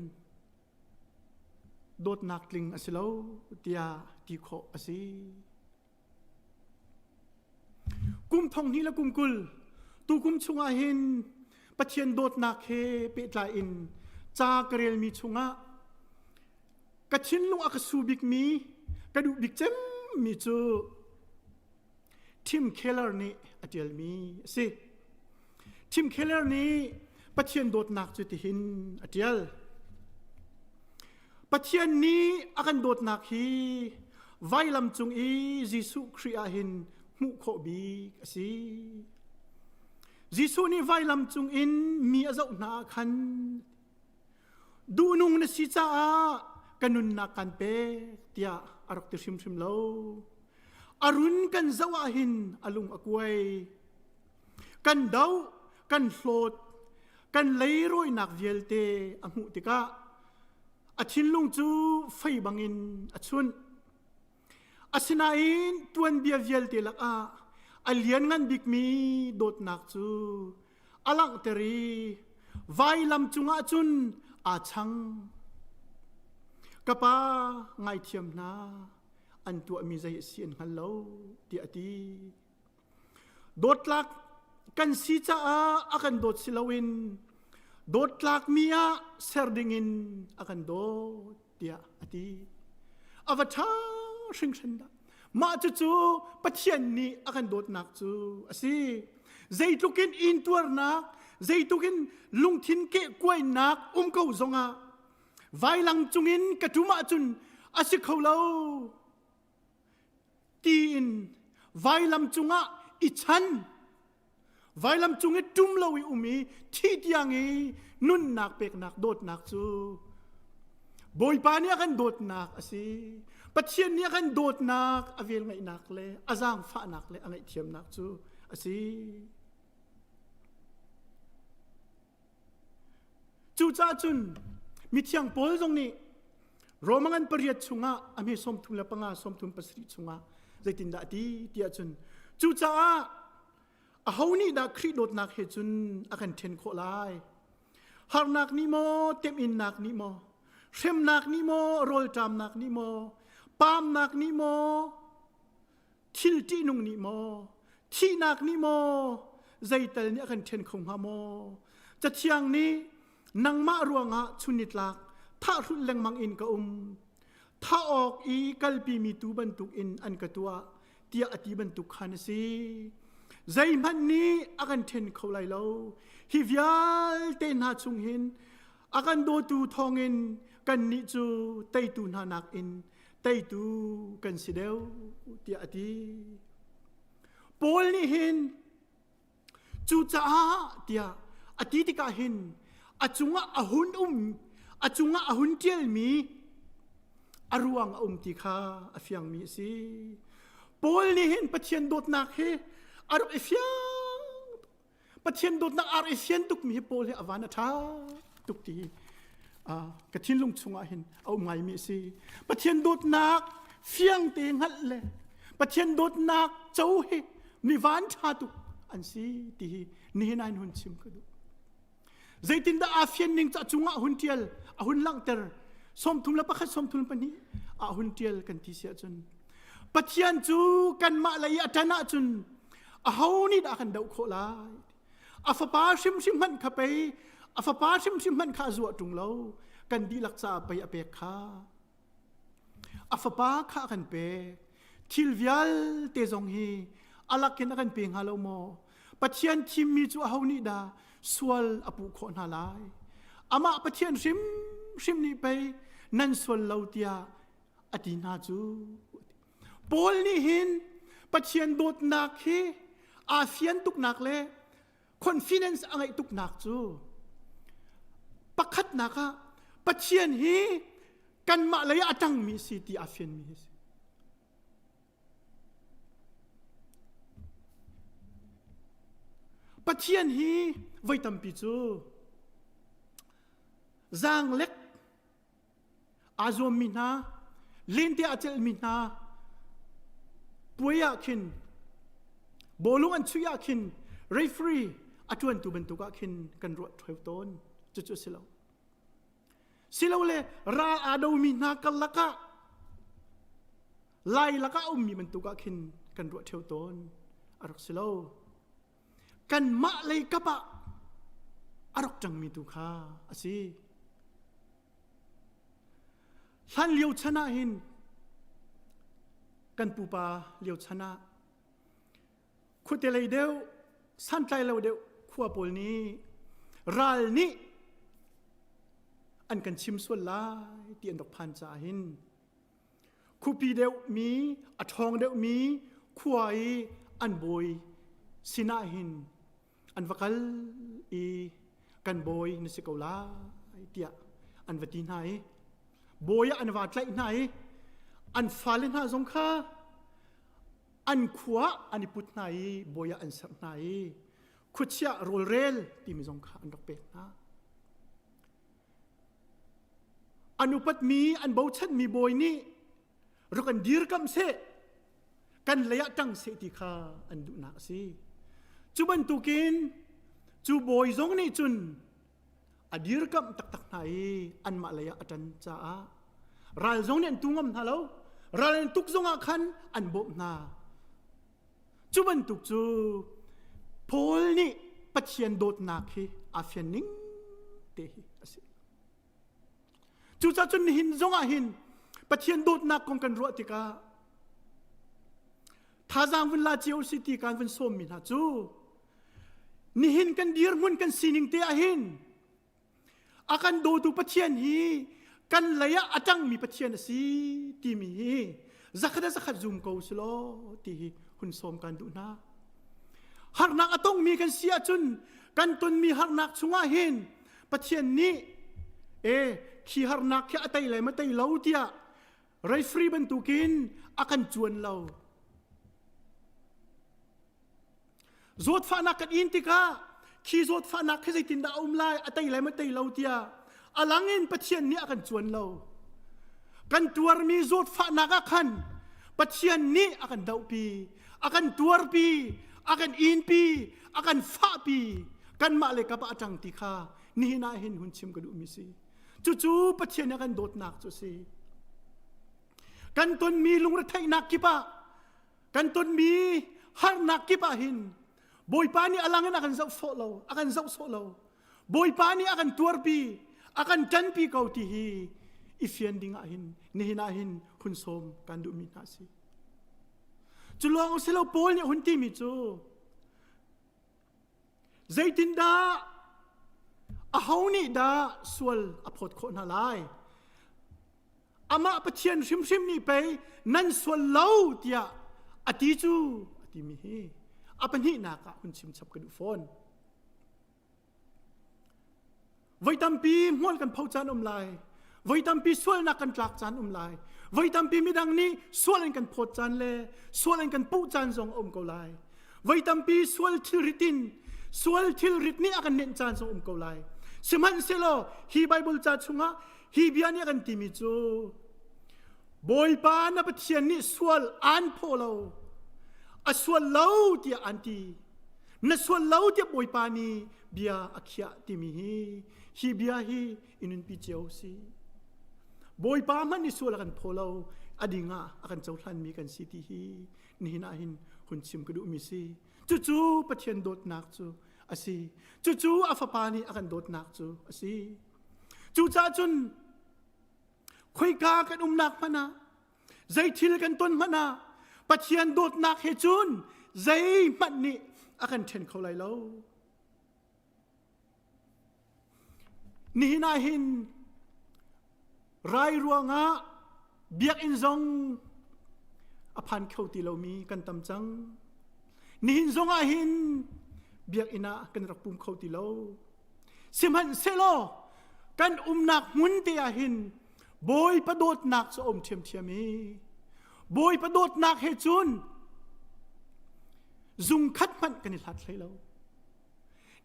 dawtnak tling a si lo tiah ti khawh a si. Kum thong hnih le kum 20 tukum chungah hin Pathian dawtnak he pehtlai in ca ka relmi chungah ka thinlung a ka su bikmi ka duh bik cemmi cu Tim Keller nih a ṭialmi a si. Tim Keller nih Pathian dawtnak cu tihin a ṭial. Pathian nih a kan dawtnak hi vailam cung i Jesuh Khrih ah hin hmuh khawh bik a si. Jesuh nih vailam cung in mi a zoh hna ah khan duhnung na si caah ka nunnak kan pek tiah a rak ti hrimhrim lo. A run kan zoh ah hin a lung a kuai. Kan doh, kan hlawt, kan leirawinak vialte a hmuh tikah a thinlung cu fei bangin a chunh. Asinain tuanbia vialte lakah a lianngan bikmi dawtnak cu a langhter i vailam cungah cun aa chang. Ka pa ngaithiam hna, an tuahmi zei a si an hngal lo, tiah a ti. Dawtlak kan si caah a kan dawt si loin dawtlakmi ah ser dingin a kan dawt tiah a ti. A va ṭha hringhran dah. Mah cucu Pathian nih a kan dawtnak cu a si. Zeitluk in intuarnak, zeitluk in lungthin kehkuainak um ko zongah vailang cungin ka ṭum ahcun a si kho lo. Tiin vailam cungah i chan vailam cung i ṭum lo i um i thi tiang i nunnak peknak dawtnak cu Bawipa nih a kan dawtnak a si. Pathian nih a kan dawtnak a velngeihnak le a zaangfahnak le a ngaihthiamnak cu a si. Cucaah cun mithiang Paul zong nih Roma ngan pariat chungah a hme 35 37 chungah zeitindah a ti tiah cun cucaah aho nih dah Khrih dawtnak he cun a kan ṭhen khawh lai? Harnak nih maw, temhinnak nih maw, hremnak nih maw, rawlṭamnak nih maw, paamnak nih maw, thil ṭihnung nih maw, thihnak nih maw, zeital nih a kan ṭhen kho hnga maw? Cathiang nih nangmah ruangah chunnitlak thahhrulh lengmang in ka um thah awk i kalpimi tu bantuk in an ka tuah tiah a ti bantuk khan a si zeihmanh nih a kan ṭhen kho lai lo hi vialte hna chung hin a kan dawtu thawngin kannih cu teitu hna nakin teitu kan si deuh tiah a ti Paul nih hin Cucaah tiah a ti tikah hin a cungah a hun um a cungah a hun ṭialmi a ruang a um ti kha a fiangmi a si. Paul nih hin Pathian dawtnak hi a rak i fiang Pathian dawtnak a rak i fian tukmi hi Paul hi a van a ṭha tuk ti ka thinlung chungah hin a um ngaimi a si. Pathian dawtnak fiang te hngalh le Pathian dawtnak co hi mi van ṭha tuk. an si ti hi nihin ah hin hun chim ka duh. Zeitindah aa fian ning ca cungah hun ṭial, a hun langhter. 31 32 ah hun ṭial kan ti si ahcun Pathian cu kanmah lei a ṭan ahcun aho nih dah kan doh khawh lai? A fapa hrimhrim hmanh kha pei a fapa hrimhrim hmanh kha a zuah ṭung lo. Kan dihlak caah pei a pek kha. A fapa kha a kan pek. Thil vialte zong hi a lakin a kan pe hnga lo maw? Pathian thimmi cu aho nih dah sual a puh khawh hna lai? Amah Pathian hrimhrim nih pei nan sual lo tiah a ti hna cu. Paul nih hin Pathian dawtnak hi aa fian tuknak le confidence a ngeih tuknak cu pakhatnak ah Pathian hi kanmah lei ah a ṭangmi si ti aa fianmi hi si. Pathian hi voi tampi cu zaanglek aa zuammi hna, lente a celhmi hna puai ah khin bawlung an chuih ah khin referee a ṭuantu bantuk ah khin kan ruah ṭheo tawn. Cucu a si lo. Silole ral aa domi hna karlak ah lai lakah a ummi bantuk ah khin kan ruah ṭheo tawn. A rak si lo. Kanmah lei kap ah a rak ṭangmi tu kha a si. Hlan lio chan ah hin kan pupa lio chan ah khuate lei deuh santlai lo deuh khua pawl nih ral nih an kan chim sual lai ti an rak phan caah hin khuapi deuhmi a ṭhawng deuhmi khua i an bawi sinah hin an va kal i kan bawi na si ko lai tiah an va ti hna i bawi ah an va tlaih hna i an fale hna zong kha an khua an i put hna i bawi ah an serh hna i khuachia rawlrel timi zong kha an rak pek hna. An upatmi an bochanmi bawi nih rak an dirkamh seh kan lei ah ṭang seh ti kha an duhnak a si. Cu bantukin cu bawi zong nih cun a dirkamh taktak hna i anmah lei ah a ṭan caah ral zong nih an tu ngam hna lo ral an tuk zongah khan an bawmh hna cu bantuk cu Paul nih Pathian dawtnak hi aa fian ning te hi a si cucaah cun nihin zongah hin Pathian dawtnak kong kan ruah tikah thazaang vun la cio si ti kan vun sawmmi hna cu nihin kan dirhmun kan sining te ah hin a kan dawtu Pathian hi kan lei ah a ṭangmi Pathian a si timi hi zakhat a zakhat zum ko si law ti hi hun sawm kan duh hna. Harnak a tongmi kan si ahcun kan tonmi harnak chungah hin Pathian nih e khi harnak khi a tei lai ma tei lo tiah referee bantukin a kan cuan lo. Zawtfahnak kan in tikah khi zawtfahnak khi zeitindah a um lai a tei lai ma tei lo tiah a lang in Pathian nih a kan cuan lo. Kan tuarmi zawtfahnak ah khan Pathian nih a kan dohpi, a kan tuarpi, a kan inpi, a kan fahpi, kanmah le kap ah a ṭang ti kha nihin ah hin hun chim ka duhmi si. Cucu Pathian nih a kan dawtnak cu a si. Kan tonmi lungretheihnak kip ah kan tonmi harnak kip ah hin Bawipa nih a lang in a kan zoh sawh lo, a kan zoh sawh lo. Bawipa nih a kan tuarpi, a kan ṭanpi ko ti hi i fian ding ah hin nihin ah hin hun sawm kan duhmi hna a si. Cu lawng si lo Paul nih a hun timi cu Zeitindah aho nih dah sual a phawt khawh hna lai? Amah Pathian hrimhrim nih pei nan sual lo tiah a ti cu a timi hi a pahnihnak ah hun chim chap ka duh fawn. Voi tampi hmual kan pho caan um lai. Voi tampi sualnak kan tlak caan um lai. Voi tampi midang nih sual an kan phawt caan le sual an kan puh caan zong a um ko lai. Voi tampi sual thilrit in sual thilrit nih a kan nenh caan zong um ko lai. Sihmanhsehlaw hi Bible ca chungah hi bia nih a kan timi cu Bawipa na Pathian nih sual aan phaw lo. A sual lo tiah an ti. Na sual lo tiah Bawipa nih bia a khiah timi hi hi bia hi i nunpi cio si. Bawipa hmanh nih sual a kan phaw lo, a ding ah a kan cohlanmi kan si ti hi nihin ah hin hun chim ka duhmi si. Cucu Pathian dawtnak cu a si. Cucu a fapa nih a kan dawtnak cu a si. Cucaah cun khoika kan umnak hmanh ah zei thil kan ton hmanh ah Pathian dawtnak he cun zeihmanh nih a kan ṭhen kho lai lo. Nihin ah hin rai ruangah biakinn zong a phan kho ti lomi kan tam cang. Nihin zong ah hin biakinn ah kan rak pum kho ti lo. Sihmanhsehlaw kan umnak hmun te ah hin Bawipa dawtnak cu a um ṭhiamṭhiam i Bawipa dawtnak he cun zung khat hmanh kan i hlat hlei lo.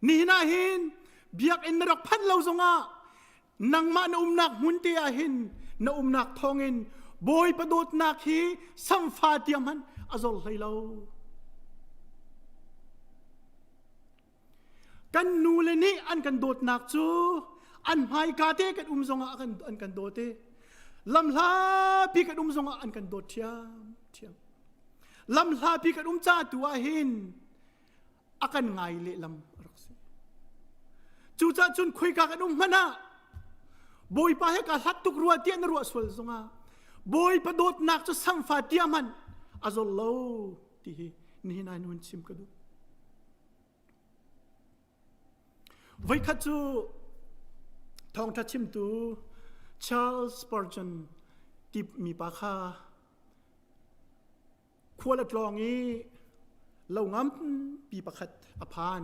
Nihin ah hin biakinn na rak phanh lo zongah nangmah na umnak hmun te ah hin na umnak thawngin Bawipa dawtnak hi samfa tiang hmanh a zor hlei lo. Kan nule nih an kan dawtnak cu an hmaika te kan um zongah an, an kan dawt i lamhlapi kan um zongah an kan dawt ṭhiamṭhiam. Lamhlapi kan um ca tu ah hin a kan ngai lehlam a rak si. Cucaah cun khoika kan um hmanh ah Bawipa he ka hlat tuk rua tiah na ruah sual zongah Bawipa dawtnak cu samfa tia hmanh a zor lo ti hi nihin ah hun chim ka duh. Voikhat cu thawngṭha chimtu Charles Spurgeon ti mipa kha khual a tlawng i lo ngampi pakhat a phan.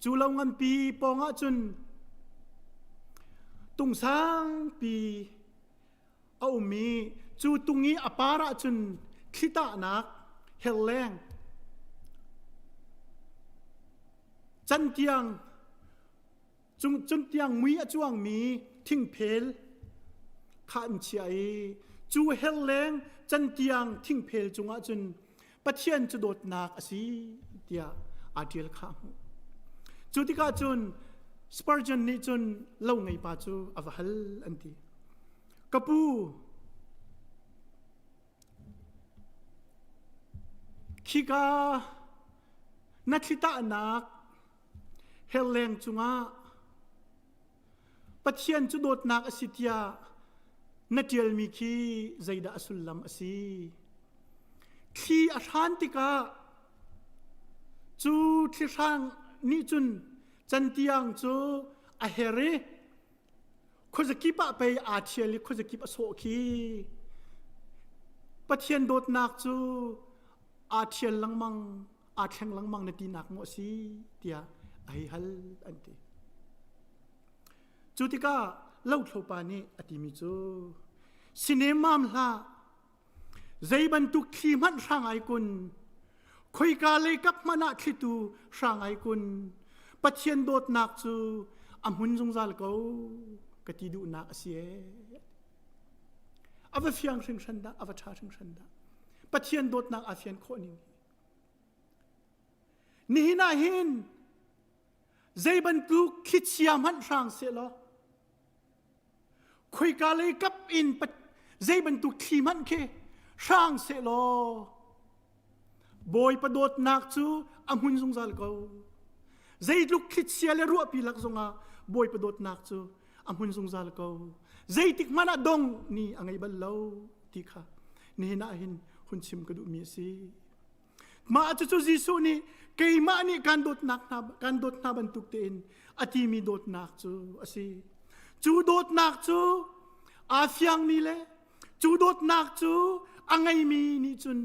Cu lo ngampi pawng ah cun tung sangpi a um i cu tung i a par ah cun thlitahnak helleng cantiang cung cuntiang mui a cuangmi thingphel kha an chiah i cu helleng cantiang thingphel cungah cun Pathian cu dawtnak a si tiah aa ṭial kha a hmuh. Cu tikah cun Spurgeon nih cun lo ngei pa cu a va hal an ti. Ka pu, khika na thlitahnak helleng cungah Pathian cu dawtnak a si tiah na ṭialmi khi zeidah a sullam a si? Thli a hran tikah cu thlihrang nih cun cantiang cu a her i khuazakip ah pei aa ṭhial i khuazakip a sawh khi. Pathian dawtnak cu aa ṭhial lengmang aa thleng lengmang na tinak maw a si tiah a hei hal an ti. Cu tikah lothlopa nih a timi cu sinemam hlah zei bantuk thli hmanh hrang ai kun khoika lei kap hmanh ah thlitu hrang ai kun Pathian dawtnak cu a hmun zungzal ko ka ti duhnak a si ee. A va fiang hringhran dah, a va ṭha hringhran dah. Pathian dawtnak aa fian khawh ning hi. Nihin ah hin zei bantuk thlichia hmanh hrang sehlaw khoika lei kap in zei bantuk thli hmanh khi hrang sehlaw Bawipa dawtnak cu a hmun zungzal ko. Zeitluk thlichia le ruahpi lak zongah Bawipa dawtnak cu a hmun zungzal ko. Zeitik hmanh ah dong ni a ngei bal lo ti kha nihin ah hin hun chim ka duhmi a si. Mah cucu Jesuh nih keimah nih kan dawtnak hna kan dawt hna bantuk tein a timi dawtnak cu a si. Cu dawtnak cu aa fiangmi le cu dawtnak cu a ngeimi nih cun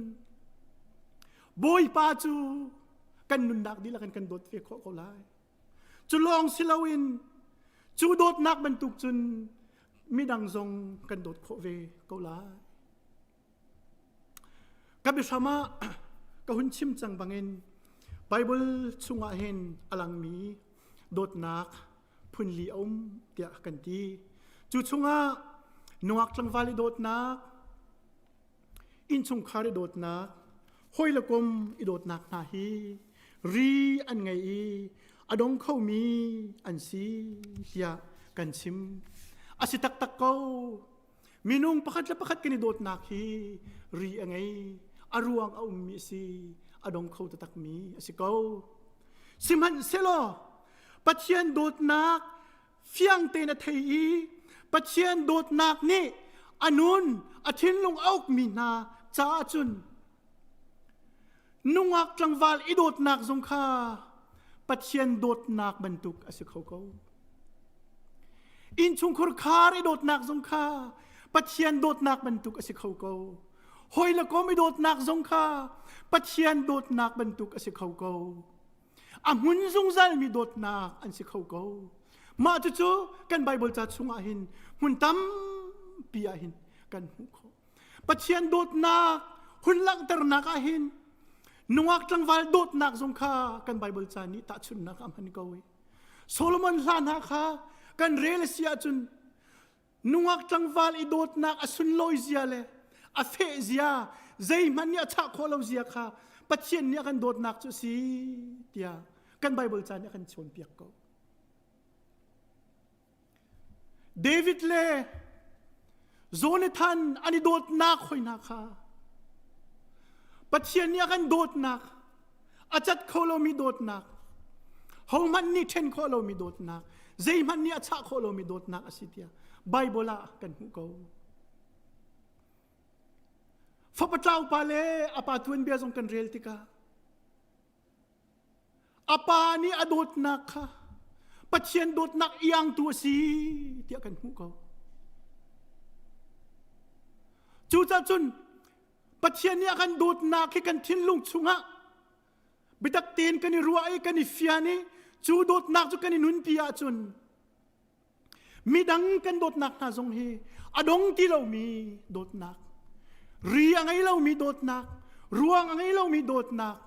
Bawipa cu kan nunnak dihlak in kan dawt ve khawh ko lai. Cu lawng si loin cu dawtnak bantuk cun midang zong kan dawt khawh ve ko lai. Ka biahram ah ka hun chim cang bangin Bible chungah hin a langmi dawtnak phunli a um tiah kan ti. Cu chungah nungak tlangval i dawtnak, innchungkhar i dawtnak, hawi le kom i dawtnak hna hi. Ri an ngei i a dong khomi an si tiah kan chim. A si taktak ko. Minung pakhat le pakhat kan i dawtnak hi ri a ngei. A ruang a ummi a si. A dong kho taktakmi a si ko. Sihmanhsehlaw Pathian dawtnak fiang tein a thei i Pathian dawtnak nih a nun a thinlung a ukmi hna caah cun nungak tlangval i dawtnak zong kha Pathian dawtnak bantuk a si kho ko. Innchungkhur khar i dawtnak zong kha Pathian dawtnak bantuk a si kho ko. Hawi le kom i dawtnak zong kha Pathian dawtnak bantuk a si kho ko. A hmun zungzalmi dawtnak an si kho ko. Mah cucu kan Baibal ca chungah hin hmun tampi ah hin kan hmuh khawh. Pathian dawtnak hun langhternak ah hin nungak tlangval dawtnak zong kha kan Baibal ca nih tahchunhnak ah hman ko i Solomon hla hna kha kan rel a si ahcun nungak tlangval i dawtnak a sunlawi zia le a feh zia zeihmanh nih a chah khawh lo zia kha Pathian nih a kan dawtnak cu a si tiah kan Baibal ca nih a kan cawnpiak ko. David le Jonathan an i dawtnak hoi hna kha Pathian nih a kan dawtnak a cat kho lomi dawtnak hohmanh nih ṭhen khawh lomi dawtnak zeihmanh nih a chah khawh lomi dawtnak a si tiah Bible ah kan hmuh ko. Fapa tlau pa le a pa tuanbia zong kan rel tikah A pa nih a dawtnak kha Pathian dawtnak iangtu a si tiah kan hmuh ko. Cucaah cun Pathian nih a kan dawtnak hi kan thinlung chungah biatak tein kan i ruah i kan i fian i cu dawtnak cu kan i nunpi ahcun Midang kan dawtnak hna zong hi a dong ti lomi dawtnak, ri a ngei lomi dawtnak, ruang a ngei lomi dawtnak,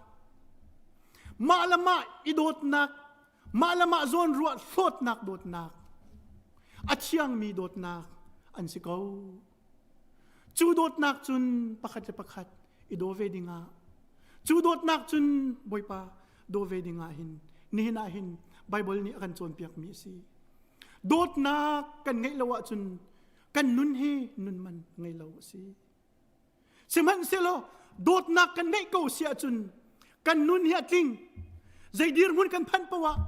mah le mah i dawtnak, mah le mah zawn ruah hlawtnak dawtnak, a thiangmi dawtnak an si ko. Cu dawtnak cun pakhat le pakhat i daw ve dingah, cu dawtnak cun Bawipa daw ve dingah hin nihin ah hin Bible nih a kan cawnpiakmi a si. Dawtnak kan ngeih lo ahcun kan nun hi nun man ngei lo a si. Sihmanhsehlaw dawtnak kan ngeih ko si ahcun kan nun hi a tling. Zei dirhmun kan phanh poah ah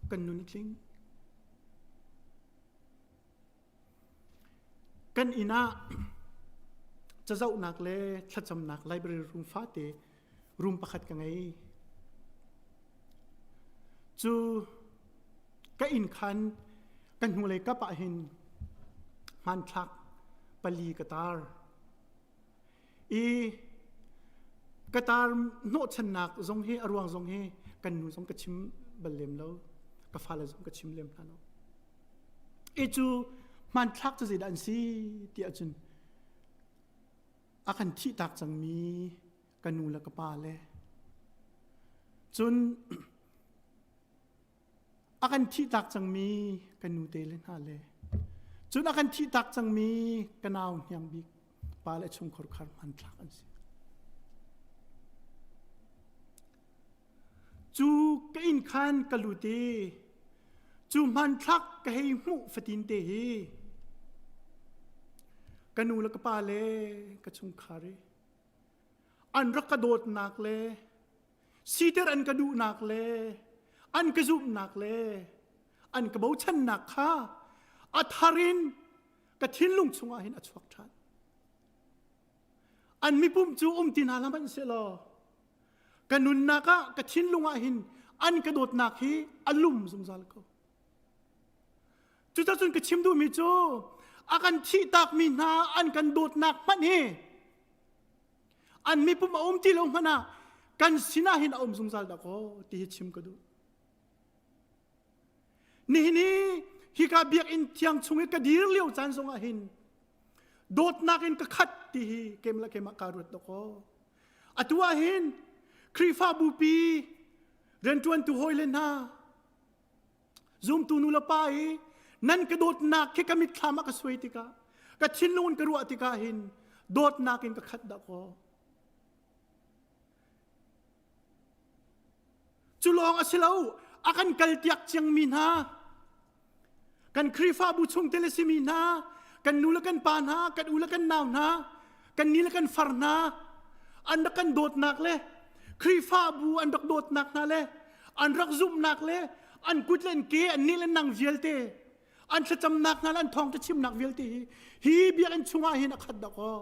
kan nun a tling. Kan inn ah cazohnak le thlacamnak library room fate room pakhat ka ngei. Cu ka inn khan kan hnulei kap ah hin hmanthlak pali ka tar. I ka tar hnawhchannak zong hi a ruang zong hi kan nu zong ka chim bal lem lo ka fale zong ka chim lem hna lo. I cu hmanthlak cu zeidah an si ti ahcun a kan thihtak cangmi ka nu le ka pa le cun a kan thihtak cangmi ka nute le hna le cun a kan thihtak cangmi ka nau hniang bik pa le chungkhar khar hmanthlak an si. Cu ka inn khan ka lut i cu hmanthlak ka hei hmuh fatin te hi ka nu le ka pa le ka chungkhar i an rak ka dawtnak le siter an ka duhnak le an ka zumhnak le an ka bochannak kha a thar in ka thinlung chungah hin a chuak ṭhan. An mipum cu um ti hna hlah hmanh sehlaw ka nunnak ah ka thinlung ah hin an ka dawtnak hi a lum zungzal ko. Cucacun ka chim duhmi cu a kan thihtakmi hna an kan dawtnak hmanh hi an mipum a um ti lo hmanh ah kan sinah hin a um zungzal dah kaw ti hi chim ka duh. Nihin hi hika biakinn thiang chung i ka dir lio caan zongah hin dawtnak in ka khat ti hi kem le keimah kaa ruat dawkaw. Atu ah hin Khrihfabu pi rianṭuantu hawile hna zumtu nu le pa i nan ka dawtnak khi ka mitthlam ah ka suai tikah ka thinlung in ka ruah tikah hin dawtnak in ka khat dah kaw. Cu lawng a si lo, a kan kaltiak ciangmi hna, kan Khrihfabu chungtel a simi hna, kan nu le kan pa hna, kan u le kan nau hna, kan ni le kan far hna, an rak kan dawtnak le Khrihfabu an rak dawtnak hna le an rak zumhnak le an kut le an ke an ni le nang vialte an thlacamnak hna le an thawngṭha chimnak vialte hi hi biakinn chungah hin a khat dah kaw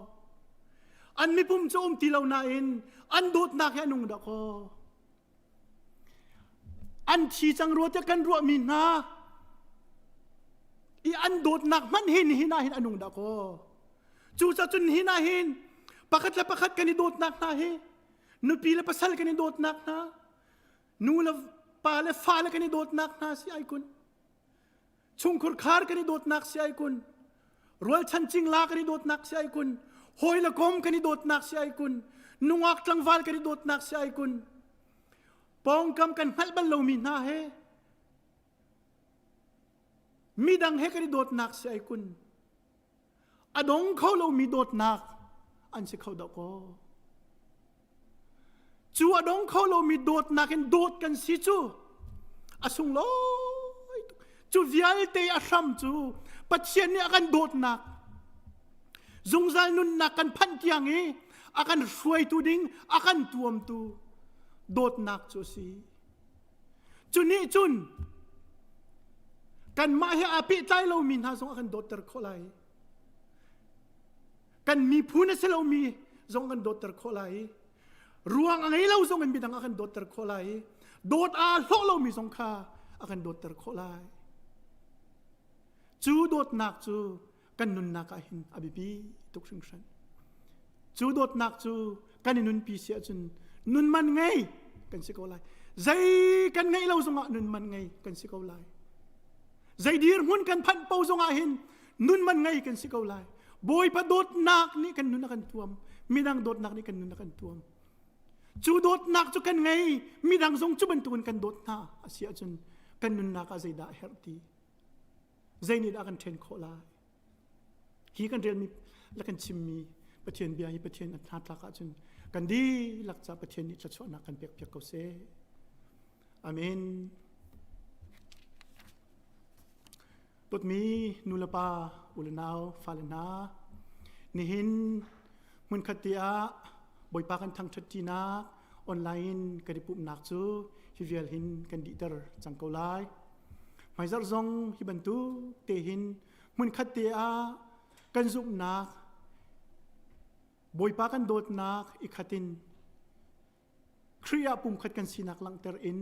an mipum cu um ti lo nain an dawtnak hi a nung dah kaw an thi cang rua tiah kan ruahmi hna i an dawtnak hmanh hin hin ah hin a nung dah kaw cucaah cun hin ah hin pakhat le pakhat kan i dawtnak hna hi nupi le pasal kan i dawtnak hna nu le pa le fa le kan i dawtnak hna si ai kun Chungkhur khar kan i dawtnak si ai kun. Rualchan cingla kan i dawtnak si ai kun. Hawi le kom kan i dawtnak si ai kun. Nungak tlangval kan i dawtnak si ai kun. Pawngkam kan hngalh bal lomi hna he midang he kan i dawtnak si ai kun. A dong kho lomi dawtnak an si kho dah kaw. Cu a dong kho lomi dawtnak in dawt kan si cu a sunglawi tuk. Cu vialte a hram cu Pathian nih a kan dawtnak zungzal nunnak kan phanh tiang i a kan hruaitu ding a kan tuamtu dawtnak cu a si. Cu nih cun kanmah he aa pehtlai lomi hna zong a kan dawtter khawh lai. Kan miphun a si lomi zong kan dawtter khawh lai. Ruang a ngei lo zong in midang a kan dawtter khawh lai. Dawt aa hlawh lomi zong kha a kan dawtter khawh lai. Cu dawtnak cu kan nunnak ah hin a biapi tuk hringhran. Cu dawtnak cu kan i nunpi si ahcun nun man ngei kan si ko lai. Zei kan ngeih lo zongah nun man ngei kan si ko lai. Zei dirhmun kan phanh po zongah hin nun man ngei kan si ko lai. Bawipa dawtnak nih kan nun a kan tuam. Midang dawtnak nih kan nun a kan tuam. Cu dawtnak cu kan ngei. Midang zong cu bantukin kan dawt hna a si ahcun kan nunnak ah zeidah a herh ti? Zei nih dah kan ṭhen khawh lai? Hi kan relmi le kan chimmi Pathian bia hi Pathian a hna tlak ahcun kan dihlak ca Pathian nih thluachuahnak kan pek piak ko seh. Amen. Dawtmi nu le pa, u le nau, fale hna, nihin hmunkhat te ah Bawipa kan thangṭhat ṭinak online kan i pumhnak cu hi vial hin kan dihter cang ko lai. Hmaizarh zong hi bantuk te hin hmunkhat te ah kan zumhnak Bawipa kan dawtnak i khat in Khrih ah pumkhat kan sinak langhter in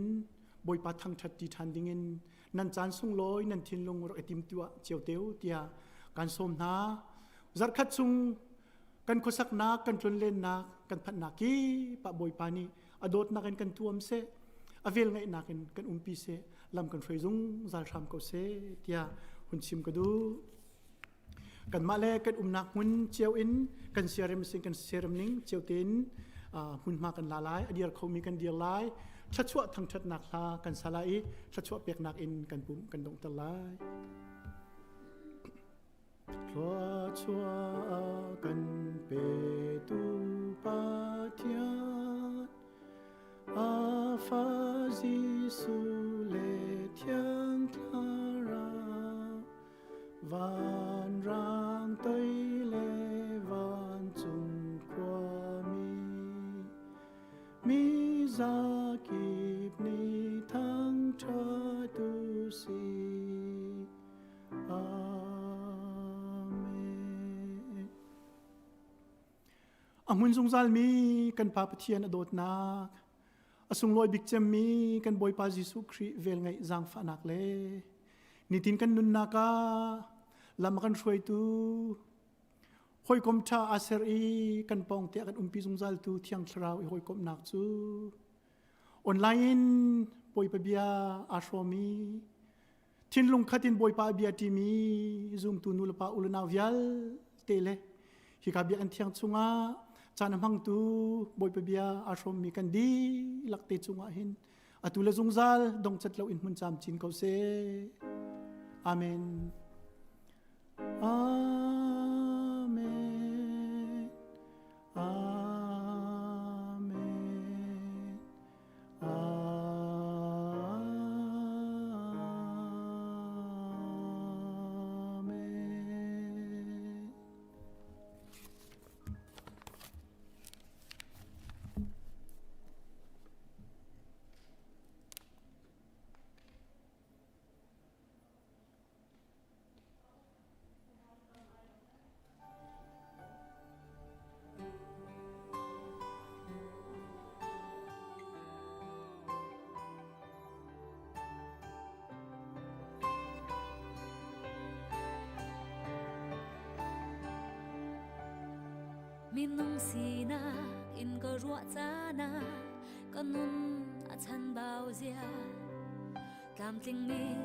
Bawipa thangṭhat ti ṭhan dingin nan caan sunglawi nan thinlung rak i timtuah cio te u tiah kan sawm hna. Zarhkhat chung kan khuasaknak, kan tlonlennak, kan phanhnak kip ah Bawipa nih a dawtnak in kan tuam seh, a velngeihnak in kan umpi seh, lam kan hruai zungzal hram ko seh tiah hun chim ka duh. Kanmah le kan umnak hmun cio in kan siarem sin kan siarem ning cio tein hmunhma kan la lai, a dir khomi kan dir lai, thluachuah thangṭhatnak hla kan sa lai i thluachuah peknak in kan pum kan donghter lai. Thluachuah kan petu Pathian, a fa Jesuh le Thiang Thlarau, vanrang toi le vancung khuami, mi zakip nih thangṭhat u sih. Amen. A hmun zungzalmi kan Pa Pathian a dawtnak, a sunglawi bik cemmi kan Bawipa Jesuh Khrih velngeih zaangfahnak le nitin kan nunnak ah lam a kan hruaitu hawikom ṭha aa ser i kan pawng te a kan umpi zungzaltu Thiang Thlarau i hawikomhnak cu online in Bawipa bia aa hrawmi Thinlung khat in Bawipa a bia ṭimi zumtu nulepa u le nau vialte le hika biakinn thiang chungah caan a hmangtu Bawipa bia aa hrawmmi kan dihlak te cungah hin atu le zungzal dongcat lo in hmun camcin ko seh. Amen. Amen. Amen. Amen. Minung sinak in ka ruah caan ah ka nun a chanbau zia. Tlamtling mi.